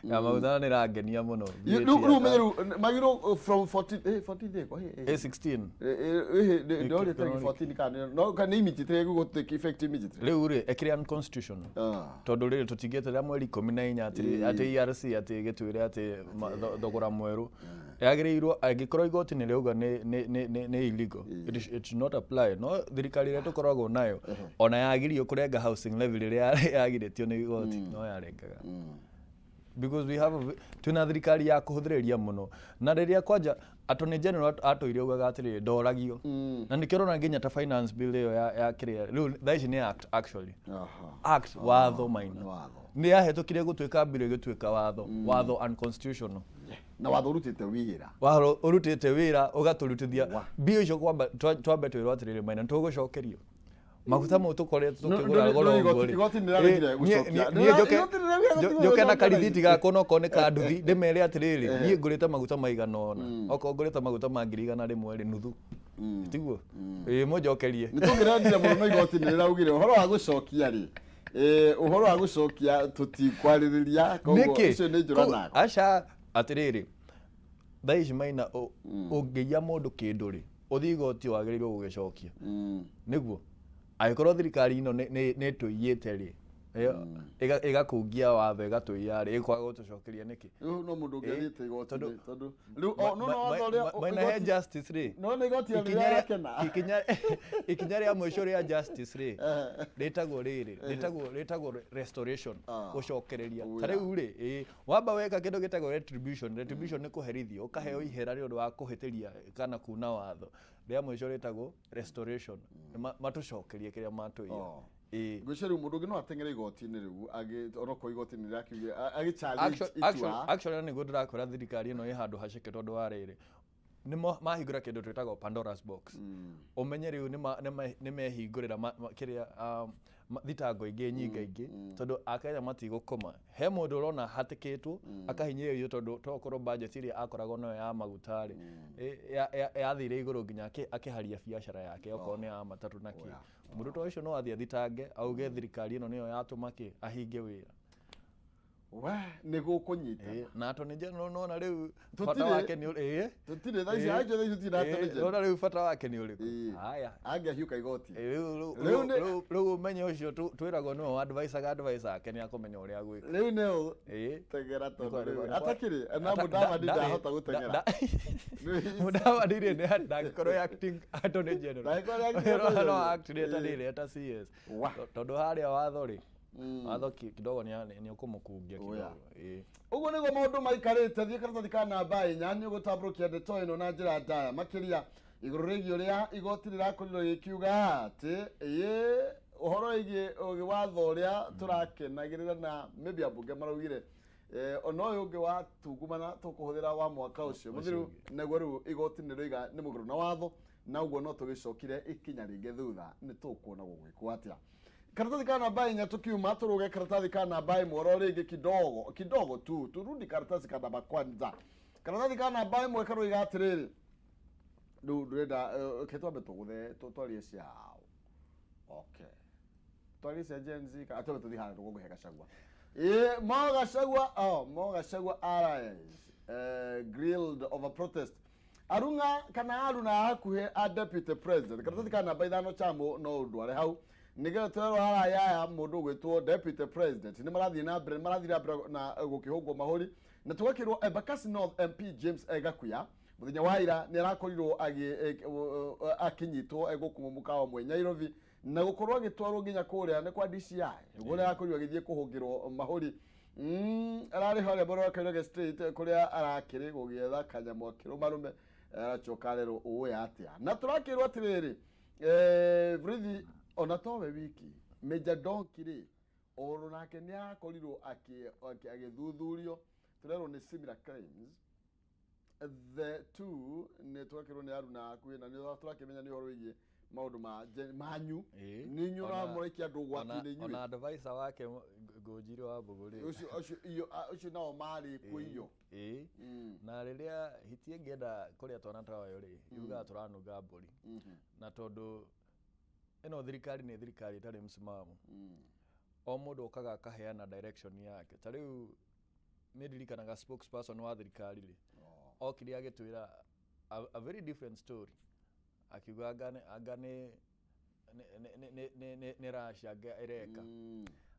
na nĩ ĩrangenia mũno. Rĩu VAT rĩu ũmenye rĩu magĩrĩirwo from 14, 14 ĩkwa, A16. Ndĩroria tarĩki 14 kana no kana immediately ĩgũgũ take effect immediately. Rĩu rĩ, ĩkĩrĩ unconstitutional, tondũ rĩrĩ tũtingĩeterera mweri 14 atĩ ERC atĩ ĩgĩtwĩre atĩ thogora mwerũ yagĩrĩirwo. Angĩkorwo igoti nĩ rĩauga nĩ illegal, it should not apply. No thirikari ĩrĩa tũkoragwo nayo, ona yagirio kũrenga housing levy rĩrĩa yagirĩtio nĩ igoti, no yarengaga. Because we have twĩna thirikari ya kũhũthĩrĩria mũno, na rĩrĩa kwanja Attorney General atũire augaga atĩrĩrĩ, ndoragio, na nĩkĩo ũrona nginya ta finance bill ĩyo ya kĩrĩa rĩu thaa ici nĩ act, actually. Act, watho maina. Nĩ watho. Nĩ yahetũkire gũtuĩka bill, ĩgĩtuĩka watho, watho unconstitutional. Na watho ũrutĩte wĩra. Watho ũrutĩte wĩra ũgatũrutithia mbia icio. Kwamba twambe twĩrwo atĩrĩrĩ, maina, nĩtũgũcokerio maguta mau tũkoretwo tũkĩgũra goro ũguo rĩ. Igoti nĩrĩraregire gũcokia. Niĩ njoke Igoti nĩrĩraregire njoke na gũcokia. karithiti gakwa, onokorwo nĩ ka nduthi, ndĩmere atĩrĩrĩ, niĩ ngũrĩte maguta maigana ũna, okorwo ngũrĩte maguta ma 100,000 rĩ, nuthu tiguo, ĩĩ, mũnjokerie. Nĩ tũngĩrendire mũno, no igoti nĩ rĩraugire ũhoro wa gũcokia rĩ, ũhoro wa gũcokia tũtikwarĩrĩria, koguo Nĩkĩ? icio nĩ njũra nako. Aca, atĩrĩrĩ, thaa ici maina, ũngĩiya mũndũ kĩndũ rĩ, ũthiĩ igoti wagĩrĩirwo gũgĩcokia. Nĩguo angĩkorwo thirikari ĩno nĩ ĩtũiyĩte rĩ, ĩgakungia watho, ĩgatũiya rĩ, ĩkwaga gũtũcokeria nĩkĩ? Rĩu no mũndũ ũngĩathiĩte igoti-inĩ, Tondũ- tondũ rĩu no no watho ũrĩa Maina, he justice rĩ, no nĩ igoti ikinya rĩa- rĩrakena. Ikinya rĩa mũico rĩa justice rĩ, rĩtagwo rĩrĩ, rĩtagwo restoration. Gũcokereria. Ta rĩu rĩ, ĩ, wamba weka kĩndũ gĩtagwo retribution. Retribution nĩ kũherithio, ũkaheo ihera nĩ ũndũ wa kũhĩtĩria kana kuna watho. Rĩa mũico rĩtagwo restoration. Nĩ matũcokerie kĩrĩa matũiya. Ĩ. Ngwĩciria rĩu mũndũ ũngĩ no ateng'ere igoti-inĩ rĩu onokorwo igoti nĩ rĩrakiugire agĩ challenge itua. Actually nĩguo ndĩrakwĩra, thirikari ĩno ĩ handũ haceke, tondũ wa rĩrĩ, nĩmo mahingũra kĩndũ twĩtagwo Pandora's box. Ũmenye rĩu nĩ mehingũrĩra kĩrĩa thitango ingĩ nyingaingĩ, tondũ akenya matigũkoma. He mũndũ ũrona hatĩkĩtwo akahinyĩrĩrio, tondũ tokorwo budget ĩrĩa akoragwo nayo ya maguta rĩ, yathire igũrũ nginya akĩharia biacara yake, okorwo nĩ ya matatũ na kĩ. Mũndũ ta ũcio no athiĩ athitange, auge thirikari ĩno nĩyo yatũma kĩ ahinge wĩra. We nĩ gũkũnyita. Na Attorney General nona rĩu Tũtirĩ- bata wake nĩ Tũtirĩ thaa ici, acio thaa ici tũtirĩ na Attorney General. Nona rĩu bata wake nĩ ũrĩkũ? Haya. Angĩahiũka igoti. Rĩu Rĩu rĩu ũmenye ũcio twĩragwo nĩwe wa advice advice ake, nĩ akũmenya ũrĩa agwĩka. Rĩu nĩo tegera, tondũ rĩu atakĩrĩ na Mũdavadi ndahota gũteng'era. Mũdavadi rĩ, nĩ ndangĩkorwo e acting Attorney General. Ndangĩkorwo e acting Attorney No General. act nĩ ta rĩrĩ eta CS. Tondũ harĩa watho rĩ, watho kidogo nĩ ũkũmũkungia kidogo. Ũguo nĩguo maũndũ maikarĩte. Thiĩ karatathi ka namba 4, nĩ ũgũtambũrũkia ndeto ĩno na njĩra ndaya makĩria igũrũ rĩgiĩ ũrĩa igoti rĩrakorirwo rĩkiuga atĩ ĩ ũhoro wĩgiĩ ũgĩ watho ũrĩa tũrakenagĩrĩra, na maybe ambunge maraugire ona ũyũ ũngĩ wa tungumana tũkũhũthĩra wa mwaka ũcio mũthiru, naguo rĩu igoti nĩ rĩoiga nĩ mũgarũ na watho, na ũguo no tũgĩcokire ikinya rĩngĩ thutha. Nĩ tũkuona gũgwĩkwo atĩa. Karatathi ka namba 4, tukiuma turuge karatathi ka namba 1 oro rĩngĩ kidogo kidogo tu, turudi karatasi ka namba kwanza. Karatathi ka namba 1 karoiga atĩrĩrĩ, rĩu ndĩrenda ke twambe tũgũthe twarie cia, okay, twarie cia Gen Z, ka twambe tũthiĩ harĩa rũgongo he Gachagua. Ĩ mo Gachagua, oh, mo Gachagua allies grilled over protest. Arung'a kana aruna hakuhĩ a deputy president. Karatathi ka namba 5, chamo no ũndware hau nĩgetha twerwo araya aya mũndũ ũgwĩtwo deputy president nĩ marathiĩ na mbere, marathiĩ na mbere na gũkĩhũngwo mahũri, na tũgakĩrwo Embakasi North MP James Gakuya mũthenya wa ira nĩ arakorirwo akĩnyitwo egũkũ mũkawa mwe Nairobi, na gũkorwo agĩtwarwo nginya kũrĩa nĩ kwa DCI, nĩguo ũrĩa arakorirwo agĩthiĩ kũhũngĩrwo mahũri. Ararĩ harĩa mwena wa Kairage Street kũrĩa arakĩrĩ gũgĩetha kanyamũ akĩrũmarũme, aracoka arerwo ũĩ atĩa. Na tũrakĩrwo atĩrĩrĩ, Burithi ona towe wiki, Major Donki rĩ, oro nake nĩ arakorirwo agĩthuthurio, tũrerwo nĩ similar claims. The two nĩ twakĩrwo nĩ aruna hakuhĩ, na nĩ tũrakĩmenya nĩ ũhoro wĩgiĩ maũndũ ma manyu, nĩ inyuĩ mũraikia andũ ũgwati-inĩ inyuĩ. Ona advisor wake Ngũnjiri wa Mbũgũ rĩ. Ũcio iyo ũcio nao marĩ kuo iyo. Ĩĩ. Na rĩrĩa hiti ĩngĩenda kũrĩa twana twayo rĩ, yugaga tũranunga mbũri. Na tondũ ĩno thirikari nĩ thirikari ĩtarĩ msimamo, o mũndũ okaga akaheana direction yake. Ta rĩu nĩ ndirikanaga spokesperson wa thirikari rĩ, okire agĩtwĩra a very different story, akiuga anga nĩ Russia anga ĩreka.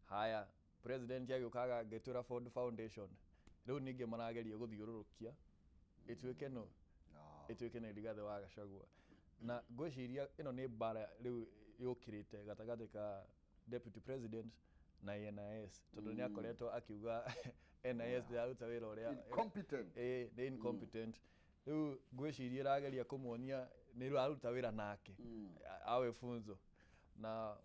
Haya, president agĩũkaga agĩtwĩra Ford Foundation. Rĩu ningĩ marageria gũthiũrũrũkia ĩtuĩke no ĩtuĩke nĩ Rigathĩ wa Gachagua, na ngwĩciria ĩno nĩ mbara rĩu yũkĩrĩte gatagatĩ ka deputy president. Na NIS, tondũ nĩ akoretwo akiuga NIS ndĩraruta wĩra ũrĩa. Incompetent. Ĩĩ, nĩ incompetent. Rĩu ngwĩciria ĩrageria kũmuonia nĩ ĩraruta wĩra nake awe funzo. Na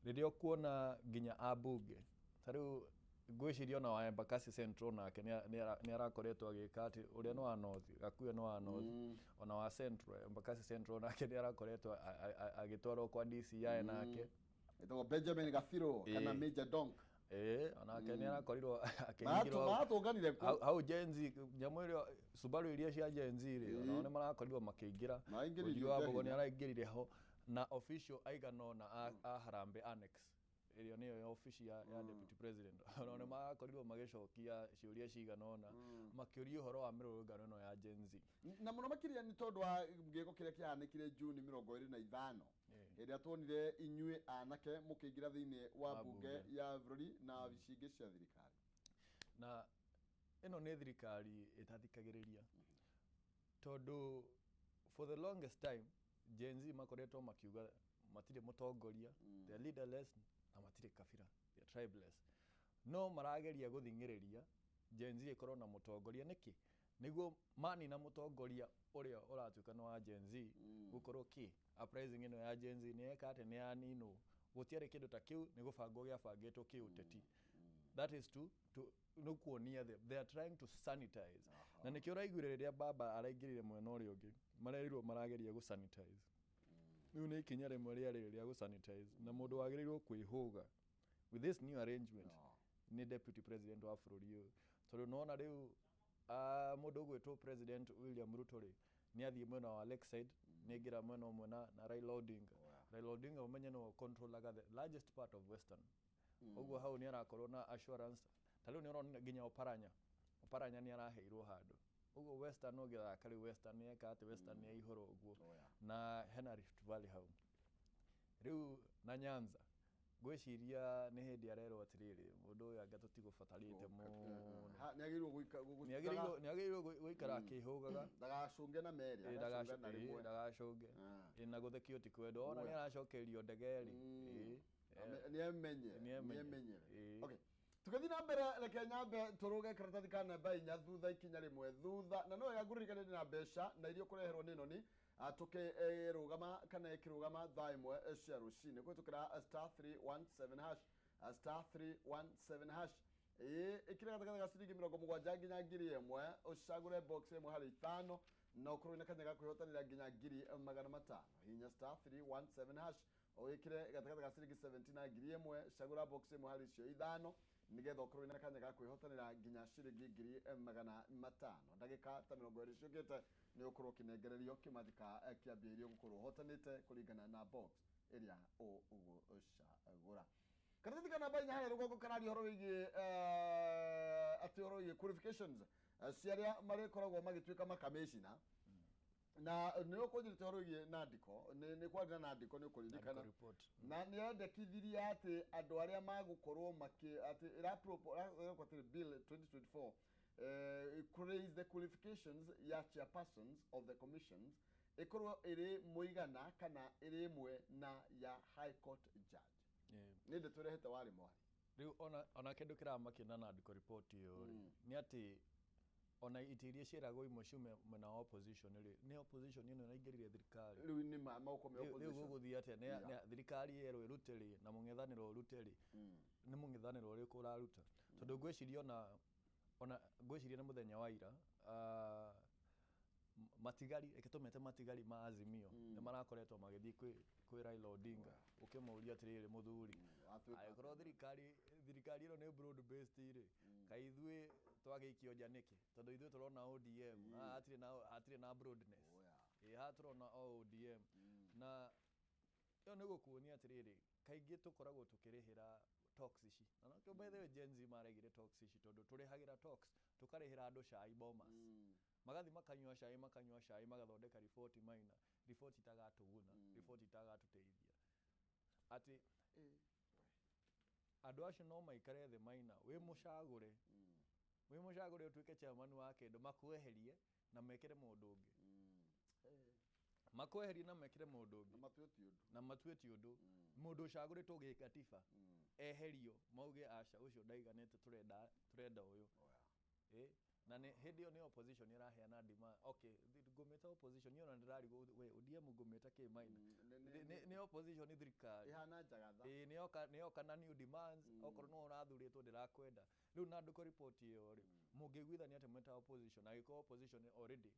rĩrĩa ũkuona nginya ambunge ta rĩu, ngwĩciria ona wa Embakasi Central nake nĩ arakoretwo agĩka atĩ ũrĩa nĩ wa North, Gakuya nĩ wa North, ona wa Central, Embakasi Central nake nĩ arakoretwo agĩtwarwo kwa DCI nake. Ĩtagwo Benjamin Gathiro kana Major Donk. Ĩĩ, onake nĩ arakorirwo akĩhingĩrwo. Maratũnganire kũ? Hau Gen Z, nyamũ ĩrĩa Subaru iria cia Gen Z rĩ, onao nĩ marakorirwo makĩingĩra. Maraingĩririo Wanjiru wa kĩa Mbogo nĩ hinya. araingĩrire ho na official aigana ũna a Harambee Annex, ĩrĩa nĩyo ya obici ya deputy president, onao nĩ marakorirwo magĩcokia ciũria cigana ũna makĩũria ũhoro wa mĩrũrũngano ĩno ya Gen Z. Na mũno makĩria nĩ tondũ wa gĩko kĩrĩa kĩhanĩkire Juni 25, hĩndĩ ĩrĩa tuonire inyuĩ anake mũkĩingĩra thĩinĩ wa Wa bunge bunge. ya bũrũri na wabici ingĩ cia thirikari. Na ĩno nĩ thirikari ĩtathikagĩrĩria, tondũ for the longest time Gen Z makoretwo makiuga matirĩ mũtongoria, they are leaderless, na matirĩ kabira, they are tribeless, no marageria gũthing'ĩrĩria Gen Z ĩkorwo na mũtongoria. Nĩkĩ? Nĩguo manina mũtongoria ũrĩa ũratuĩka nĩ wa Gen Z, gũkorwo kĩ uprising ĩno ya Gen Z nĩ yeka atĩ nĩ yaninwo. Gũtiarĩ kĩndũ ta kĩu, nĩ gũbangwo gĩabangĩtwo kĩũteti. That is to nĩ kuonia they are trying to sanitize. Na nĩkĩo ũraiguire rĩrĩa baba araingĩrire mwena ũrĩa ũngĩ, marerirwo marageria gũ sanitize. Rĩu nĩ ikinya rĩmwe rĩarĩ rĩa gũ sanitize, na mũndũ wagĩrĩirwo kwĩhũga with this new arrangement nĩ deputy president wa bũrũri ũyũ, tondũ nona rĩu mũndũ ũgwĩtwo President William Ruto rĩ, nĩ athiĩ mwena wa Lakeside, nĩ aingĩra mwena ũmwe na Raila Odinga. Raila Odinga ũmenye nĩwe controlaga the largest part of Western. Ũguo hau nĩ arakorwo na assurance. Ta rĩu nĩ ũrona nginya Oparanya nĩ araheirwo handũ. Ũguo Western ũngĩthaka rĩu, Western nĩ eka atĩ Western nĩ yaihũra ũguo. Na hena Rift Valley hau rĩu na Nyanza. Ngwĩciria nĩ hĩndĩ arerwo atĩrĩrĩ, mũndũ ũyũ anga tũtigũbatarĩte mũno. Nĩ agĩrĩirwo Nĩ agĩrĩirwo gũikara akĩhũgaga. Ndagacũnge na merĩ, agacũnga na rĩmwe. Ndagacũnge. Ĩĩ, na gũthekio ti kwendwo. Ona nĩ aracokerio ndege rĩ. Ĩĩ. Nĩ emenye. Nĩ emenye. Nĩ emenyere. Ĩĩ. Okay, tũgĩthiĩ na mbere, reke nyambe tũrũge karatathi ka namba 4 thutha, ikinya rĩmwe thutha, na no wega ngũririkane ndĩ na mbeca na iria ũkũreherwo nĩ noni tũkĩrũgama kana ĩkĩrũgama thaa 1 cia rũcinĩ kũhĩtũkĩra *317#, *317#. Ĩĩ, ĩkĩra gatagatĩ ga ciringi 70 nginya 1,000, ũcagũre box ĩmwe harĩ ithano na ũkorwo wĩna kanya ga kwĩhotanĩra nginya 500,000. Hihinya *317# ũgĩkĩre gatagatĩ ga ciringi 70 na 1,000, cagũra box ĩmwe harĩ icio ithano nĩgetha ũkorwo wĩna kanya ga kwĩhotanĩra nginya ciringi 500,000. Ndagĩka ta 20 ciũkĩte nĩ ũkorwo ũkĩnengererio kĩmathika kĩa mbia iria ũgũkorwo ũhotanĩte kũringana na box ĩrĩa ũgũcagũra. Karatathi ka namba 4 harĩa rũgongo kararia ũhoro wĩgiĩ atĩ ũhoro wĩgiĩ qualifications cia arĩa marĩkoragwo magĩtuĩka makamĩcina, na nĩ ũkũnjĩrĩte ũhoro wĩgiĩ nandiko, nĩ kwarĩ na nandiko, nĩ ũkũririkana. Nandiko report. Na nĩ endekithirie atĩ andũ arĩa magũkorwo makĩ atĩ ĩrakwo atĩ bill 2024 raise the qualifications ya chairpersons of the commissions ĩkorwo ĩrĩ mũigana kana ĩrĩ ĩmwe na ya high court judge. Nĩ ndeto ĩrehete warĩ mwari. Rĩu ona kĩndũ kĩramakia na nandiko report ĩyo rĩ, nĩ atĩ ona itĩ iria ciĩragwo imwe ciume mwena wa opposition rĩ, nĩ opposition ĩno ĩraingĩrire thirikari. Rĩu nĩ moko me Rĩu opposition. gũgũthiĩ atĩa? Nĩ thirikari yerwo ĩrute rĩ, na mũng'ethanĩro ũrute rĩ, nĩ mũng'ethanĩro ũrĩkũ ũraruta? Tondũ ngwĩciria ona ngwĩciria nĩ mũthenya wa ira, matigari, reke tũmete matigari ma Azimio, nĩ marakoretwo magĩthiĩ kwĩ Raila Odinga ũkĩmũria atĩrĩrĩ, mũthuri, watuĩka angĩkorwo thirikari ĩno nĩ broad based rĩ, kaĩ ithuĩ twagĩikio nja nĩkĩ? Tondũ ithuĩ tũrona ODM haha hatirĩ na broadness. Ĩĩ, haha tũrona o ODM. Na ĩyo nĩ gũkuonia atĩrĩrĩ, kaingĩ tũkoragwo tũkĩrĩhĩra talks ici, na nokĩo by the way Gen Z maregire talks ici, tondũ tũrĩhagĩra talks, tũkarĩhĩra andũ cai Bomas, magathi makanyua cai, magathondeka riboti maina, riboti itagatũguna, riboti itagatũteithia, atĩ andũ acio no maikare thĩ maina, wĩ mũcagũre ũtuĩke chairman wa kĩndũ, makweherie na mekĩre mũndũ ũngĩ, makweherie na mekĩre mũndũ Na ũngĩ. matue ti ũndũ. Na Matue ti ũndũ mũndũ ũcagũrĩtwo gĩkatiba eherio, mauge aca, ũcio ndaiganĩte, turenda ũyũ. Na nĩ hĩndĩ ĩyo nĩ opposition ĩraheana demand. Okay, ngũmĩta opposition, niĩ ona ndĩrarigwo we ODM ngũmĩta kĩ maina. Nĩ opposition, nĩ thirikari. Ĩhana njagatha. Ĩĩ, nĩyoka na new demands. Okorwo nĩwe ũrathurĩtwo, ndĩrakwenda rĩu na ndũkũ report ĩyo rĩ, mũngĩiguithania atĩ mwĩta opposition, angĩkorwo opposition already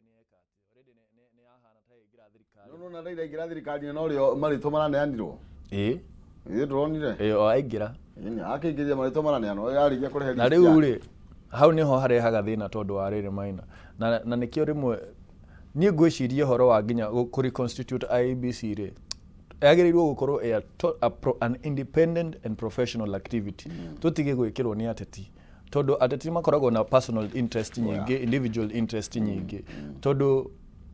nĩ eka atĩ already nĩ yahana ta ĩingĩra thirikari. No nona Raila aingĩra thirikari no rĩo marĩtwa maraneanirwo. Ĩĩ. Ĩĩ, ndũronire? Ĩĩ, o aingĩra. Ĩĩ, akĩingĩria marĩtwa maraneanwo yarĩkia kũrehe na list rĩu yake. Rĩ, hau nĩho harehaga thĩna tondũ wa rĩrĩ maina na nĩkĩo rĩmwe niĩ ngwĩciria ũhoro wa nginya kũ reconstitute IEBC rĩ, yagĩrĩirwo gũkorwo ĩ a to- a pro- an independent and professional activity, tũtige gwĩkĩrwo nĩ ateti, tondũ ateti makoragwo na personal interest nyingĩ, individual interest nyingĩ, tondũ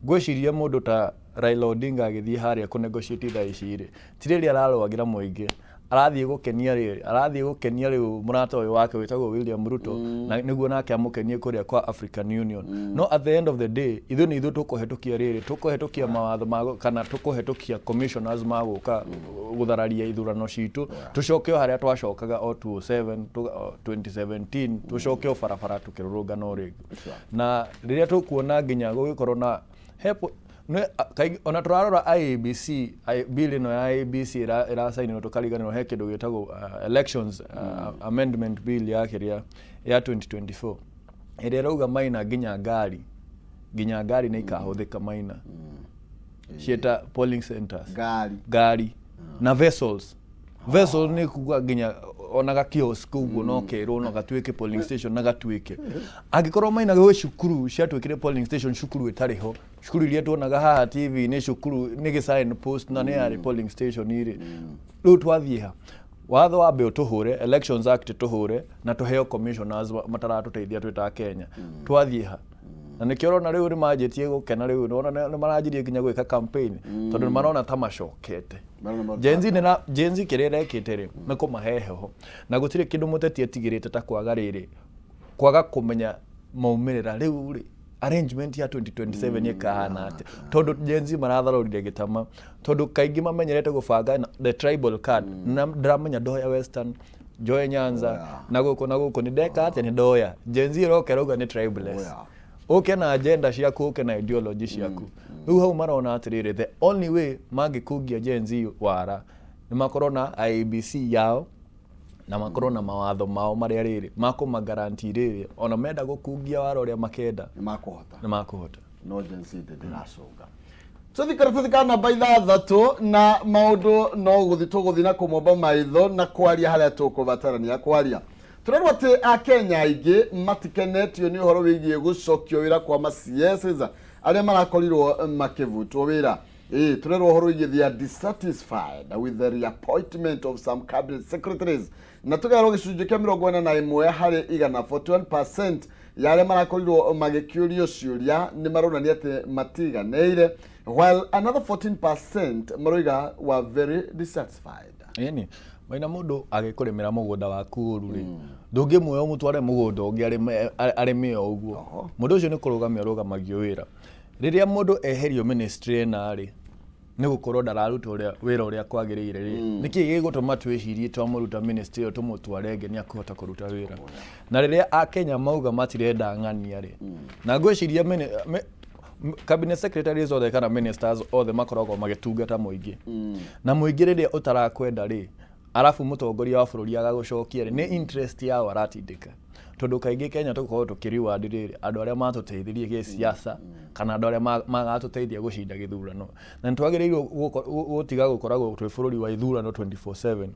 ngwĩciria mũndũ ta Raila Odinga agĩthiĩ harĩa kũ negotiate thaa ici rĩ, ti rĩrĩa ararũagĩra mũingĩ, arathiĩ gũkenia rĩrĩ, arathiĩ gũkenia rĩu mũrata ũyũ wake wĩtagwo William Ruto, na nĩguo nake amũkenie kũrĩa kwa African Union. No at the end of the day, ithuĩ nĩ ithuĩ tũkũhetũkia rĩrĩ, tũkũhetũkia mawatho ma kana tũkũhetũkia commissioners magũka gũthararia ithurano citũ, tũcoke o harĩa twacokaga o 2007, 2017, tũcoke o barabara tũkĩrũrũngana o rĩngĩ. Na rĩrĩa tũkuona nginya gũgĩkorwo na hepo nĩ kaingĩ ona tũrarora IEBC, bill ĩno ya IEBC ĩracainirwo, tũkariganĩrwo he kĩndũ gĩtagwo elections amendment bill ya kĩrĩa ya 2024, ĩrĩa ĩrauga maina nginya ngari nĩ ikahũthĩka maina ciĩta polling centers. Ngari? Ngari na vessels. Vessel nĩ kuga nginya ona ga kiosk ũguo no kerwo no gatuĩke polling station, na gatuĩke angĩkorwo maina gwĩ cukuru ciatuĩkire polling station, cukuru ĩtarĩ ho, cukuru iria tuonaga haha TV nĩ cukuru nĩ gĩ sign post na nĩ yarĩ polling station irĩ. Rĩu twathiĩ ha? Watho wambe ũtũhũre, Elections Act tũhũre, na tũheo commissioners mataratũteithia twĩ ta Kenya, twathiĩ ha? Na nĩkĩo ũrona rĩu nĩ manjĩtie gũkena, rĩu nĩwona nĩ maranjirie nginya gwĩka campaign, tondũ nĩ marona ta macokete. Marona Gen Z nĩ Gen Z kĩrĩa ĩrekĩte rĩ, nĩ kũmahe heho, na gũtirĩ kĩndũ mũteti etigĩrĩte ta kwaga rĩrĩ, kwaga kũmenya maumĩrĩra. Rĩu rĩ, arrangement ya 2027 ĩkahana atĩa? Tondũ Gen Z maratharũrire gĩtama, tondũ kaingĩ mamenyerete gũbanga na the tribal card, na ndĩramenya ndoya Western, njoe Nyanza, na gũkũ na gũkũ nĩ ndeka atĩa, nĩ ndoya. Gen Z ĩroka ĩrauga nĩ tribeless. Ũke na agenda ciaku, ũke na ideology ciaku. Rĩu hau marona atĩrĩrĩ, the only way mangĩkungia Gen Z wara nĩ makorwo na IEBC yao na makorwo na mawatho mao marĩa rĩrĩ makũmagaranti rĩrĩ, ona menda gũkungia wara ũrĩa makenda, nĩ makũhota. Nĩ makũhota. No Gen Z ndĩracũnga. Tũthi karatathi ka namba 6 na maũndũ no gũthi tũgũthi na kũmomba maitho na kwaria harĩa tũkũbatarania kwaria. Tũrerwo atĩ Akenya aingĩ matikenetio nĩ ũhoro wĩgiĩ gũcokio wĩra kwa ma CSs arĩa marakorirwo makĩbutwo wĩra. Ĩĩ, tũrerwo ũhoro wĩgiĩ they are dissatisfied with the reappointment of some cabinet secretaries, na tũkerwo gĩcunjĩ kĩa 41%, 41% ya arĩa marakorirwo magĩkĩũrio ciũria nĩ maronania atĩ matiganĩire, while another 14% maroiga were very dissatisfied. Ĩni maina, mũndũ agĩkũrĩmĩra mũgũnda waku ũru rĩ, ndũngĩmuoya ũmũtware mũgũnda ũngĩ arĩme o ũguo. Mũndũ ũcio nĩ kũrũgamia ũrũgamagio wĩra. Rĩrĩa mũndũ eherio ministry ĩna rĩ, nĩ gũkorwo ndararuta ũrĩa wĩra ũrĩa kwagĩrĩire rĩ, nĩkĩ gĩgũtũma twĩcirie twamũruta ministry ĩyo tũmũtware ĩngĩ nĩ akũhota kũruta wĩra? Na rĩrĩa Akenya mauga matirenda ng'ania rĩ, na ngwĩciria cabinet secretaries othe kana ministers othe makoragwo magĩtungata mũingĩ, na mũingĩ rĩrĩa ũtarakwenda rĩ, arabu mũtongoria wa bũrũri agagũcokia rĩ, nĩ interest yao aratindĩka, tondũ kaingĩ Kenya tũkoragwo tũkĩ-reward rĩrĩ andũ arĩa matũteithirie gĩsiasa kana andũ arĩa magatũteithia gũcinda gĩthurano, na nĩ twagĩrĩirwo gũtiga gũkoragwo twĩ bũrũri wa ithurano 24/7.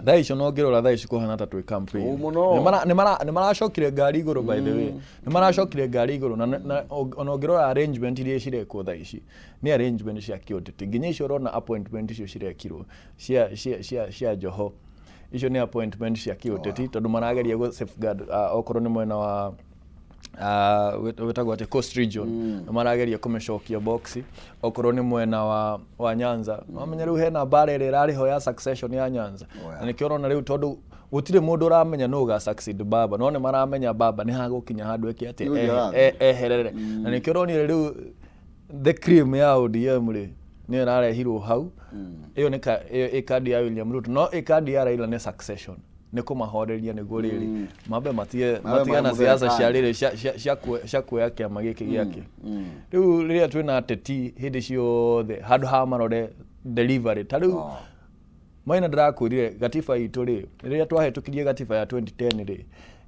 Thaa icio no ngĩrora thaa ici kũhana ta twĩ campaign. Ũ mũno. Nĩ maracokire ngari igũrũ, by the way, nĩ maracokire ngari igũrũ, na ona ũngĩrora arrangement iria cirekwo thaa ici nĩ arrangement cia kĩũteti. Nginya icio ũrona appointment icio cirekirwo cia Joho, icio nĩ appointment cia kĩũteti, tondũ marageria gũ safeguard okorwo nĩ mwena wa wĩtagwo atĩ Coast Region, nĩ marageria kũmĩcokia box. Okorwo nĩ mwena wa Nyanza, wamenya rĩu hena mbara ĩrĩa ĩrarĩ ho ya succession ya Nyanza. Na nĩkĩo ũrona rĩu, tondũ gũtirĩ mũndũ ũramenya nũ ũga succeed baba, no nĩ maramenya baba nĩ hagũkinya handũ eke atĩ Nĩ ũthiĩ arathiĩ. Eherere. Na nĩkĩo ũronire rĩu the cream ya ODM rĩ. Nĩyo ĩrarehirwo hau. Ĩyo nĩ ĩyo ĩ kandi ya William Ruto, no ĩ kandi ya Raila nĩ succession, nĩ kũmahoreria nĩguo rĩrĩ mambe matige Mambe matige na mamũthere siasa cia kando. rĩrĩ cia kuoya kĩama gĩkĩ gĩake. Rĩu rĩrĩa twĩna ateti hĩndĩ ciothe, handũ ha marore delivery, ta rĩu Maina ndĩrakwĩrire gatiba itũ rĩ, rĩrĩa twahĩtũkirie gatiba ya 2010 rĩ,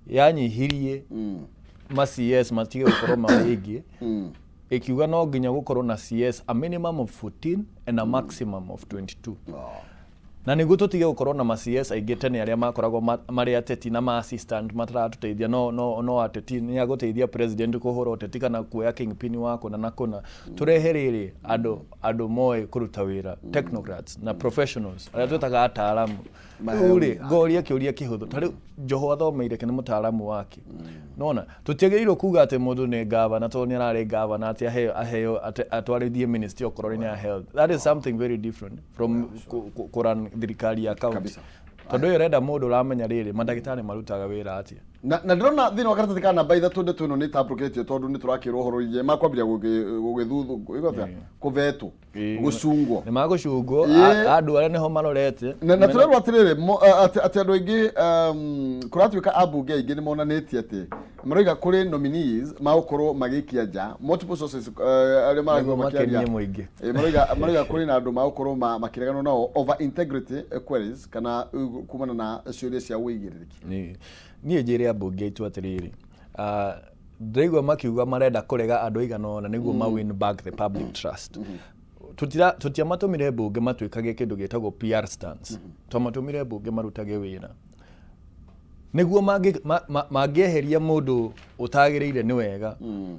yanyihirie ma CS matige gũkorwo marĩ aingĩ, ĩkiuga no nginya gũkorwo na CS a minimum of 14 and a maximum of 22, na nĩguo tũtige gũkorwo na ma CS aingĩ tene arĩa makoragwo marĩ ateti na ma assistant mataratũteithia. No ateti nĩ agũteithia president kũhũra ũteti kana kuoya kingpin wa kũna na kũna. Tũrehe rĩrĩ andũ moĩ kũruta wĩra, technocrats na professionals arĩa twĩtaga ataaramu. Rĩu rĩ, ngoria kĩũria kĩhũthũ, ta rĩu Joho athomeire kĩ? Nĩ mũtaaramu wake. Nona tũtiagĩrĩirwo kuga atĩ mũndũ nĩ gavana tondũ nĩ ararĩ gavana atĩ aheo atwarithie ministry okorwo nĩ ya health. That is something very different from kũrun thirikari ya county, tondũ ĩyo ĩrenda mũndũ ũramenya rĩrĩ mandagĩtarĩ marutaga wĩra atĩa. Na ndĩrona thĩinĩ wa karatathi ka namba 3, ndeto ĩno nĩ ĩtambũrũkĩtio tondũ nĩ tũrakĩrwo ũhoro iria makwambĩrĩria gũgĩthuthu atĩa, kũvetwo, gũcungwo. Nĩ magũcungwo. Andũ arĩa nĩho marorete. Na tũrerwo atĩrĩrĩ, atĩ andũ aingĩ, kũratuĩka ambunge aingĩ nĩ monanĩtie atĩ maroiga kũrĩ nominees magũkorwo magĩikia nja, multiple sources, arĩa maraigua nĩguo makĩaria makenie mũingĩ. Maroiga kũrĩ na andũ magũkorwo makĩreganwo nao over integrity queries kana kumana na ciũria cia ũigĩrĩrĩki. Niĩ njĩre ambunge aitũ atĩrĩrĩ, ndĩraigua makiuga marenda kũrega andũ aigana ũna nĩguo ma win back the public trust. Tũtiamatũmire mbunge matuĩkage kĩndũ gĩtagwo PR stunts. Twamatũmire mbunge marutage wĩra nĩguo mangĩeheria mũndũ ũtagĩrĩire nĩ wega,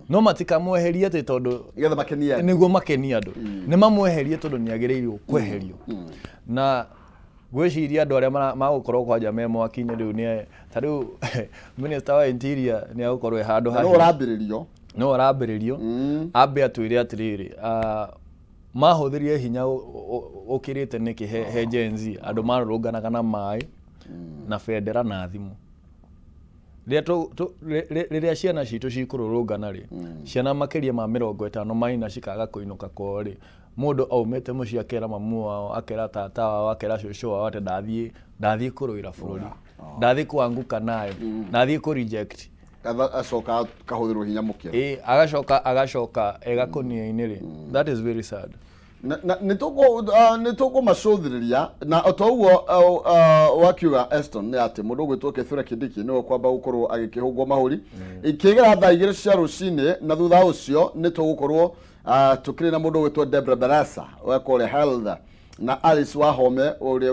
no matikamweherie atĩ tondũ nĩgetha makenie andũ. Nĩguo makenie andũ. Nĩ mamweherie tondũ nĩ agĩrĩirwo kweherio. Na ngwĩciria andũ arĩa magũkorwo kwanja me mwaki-inĩ rĩu nĩ ta rĩu minister wa interior nĩ agũkorwo e handũ Na no hahiũ. ũrambĩrĩrio. No arambĩrĩrio ambe atwĩre atĩrĩrĩ, mahũthĩrire hinya ũkĩrĩte nĩkĩ he Gen Z, andũ marũrũnganaga na maĩ na bendera na thimũ. Rĩrĩa ciana citũ cikũrũrũngana rĩ, ciana makĩria ma 50 maina cikaga kũinũka kwao rĩ, mũndũ aumĩte mũciĩ akera mamu wao, akera tata wao, akera cũcũ wao atĩ ndathiĩ kũrũĩra bũrũri, ndathiĩ kũanguka nayo, ndathiĩ kũ reject. Acoka akahũthĩrwo hinya mũkĩra. Ĩ, agacoka egakũnia-inĩ rĩ, that is very sad. Na nĩ tũkũmacũthĩrĩria na o ta ũguo wakiuga Eston, nĩ atĩ mũndũ ũgwĩtwo Kithure Kindiki nĩwe kwamba gũkorwo agĩkĩhũngwo mahũri ikĩgera thaa 2 cia rũcinĩ, na thutha ũcio nĩ tũgũkorwo tũkĩrĩ na mũndũ ũgwĩtwo Debra Barasa wa kũrĩa health, na Alice Wahome ũrĩa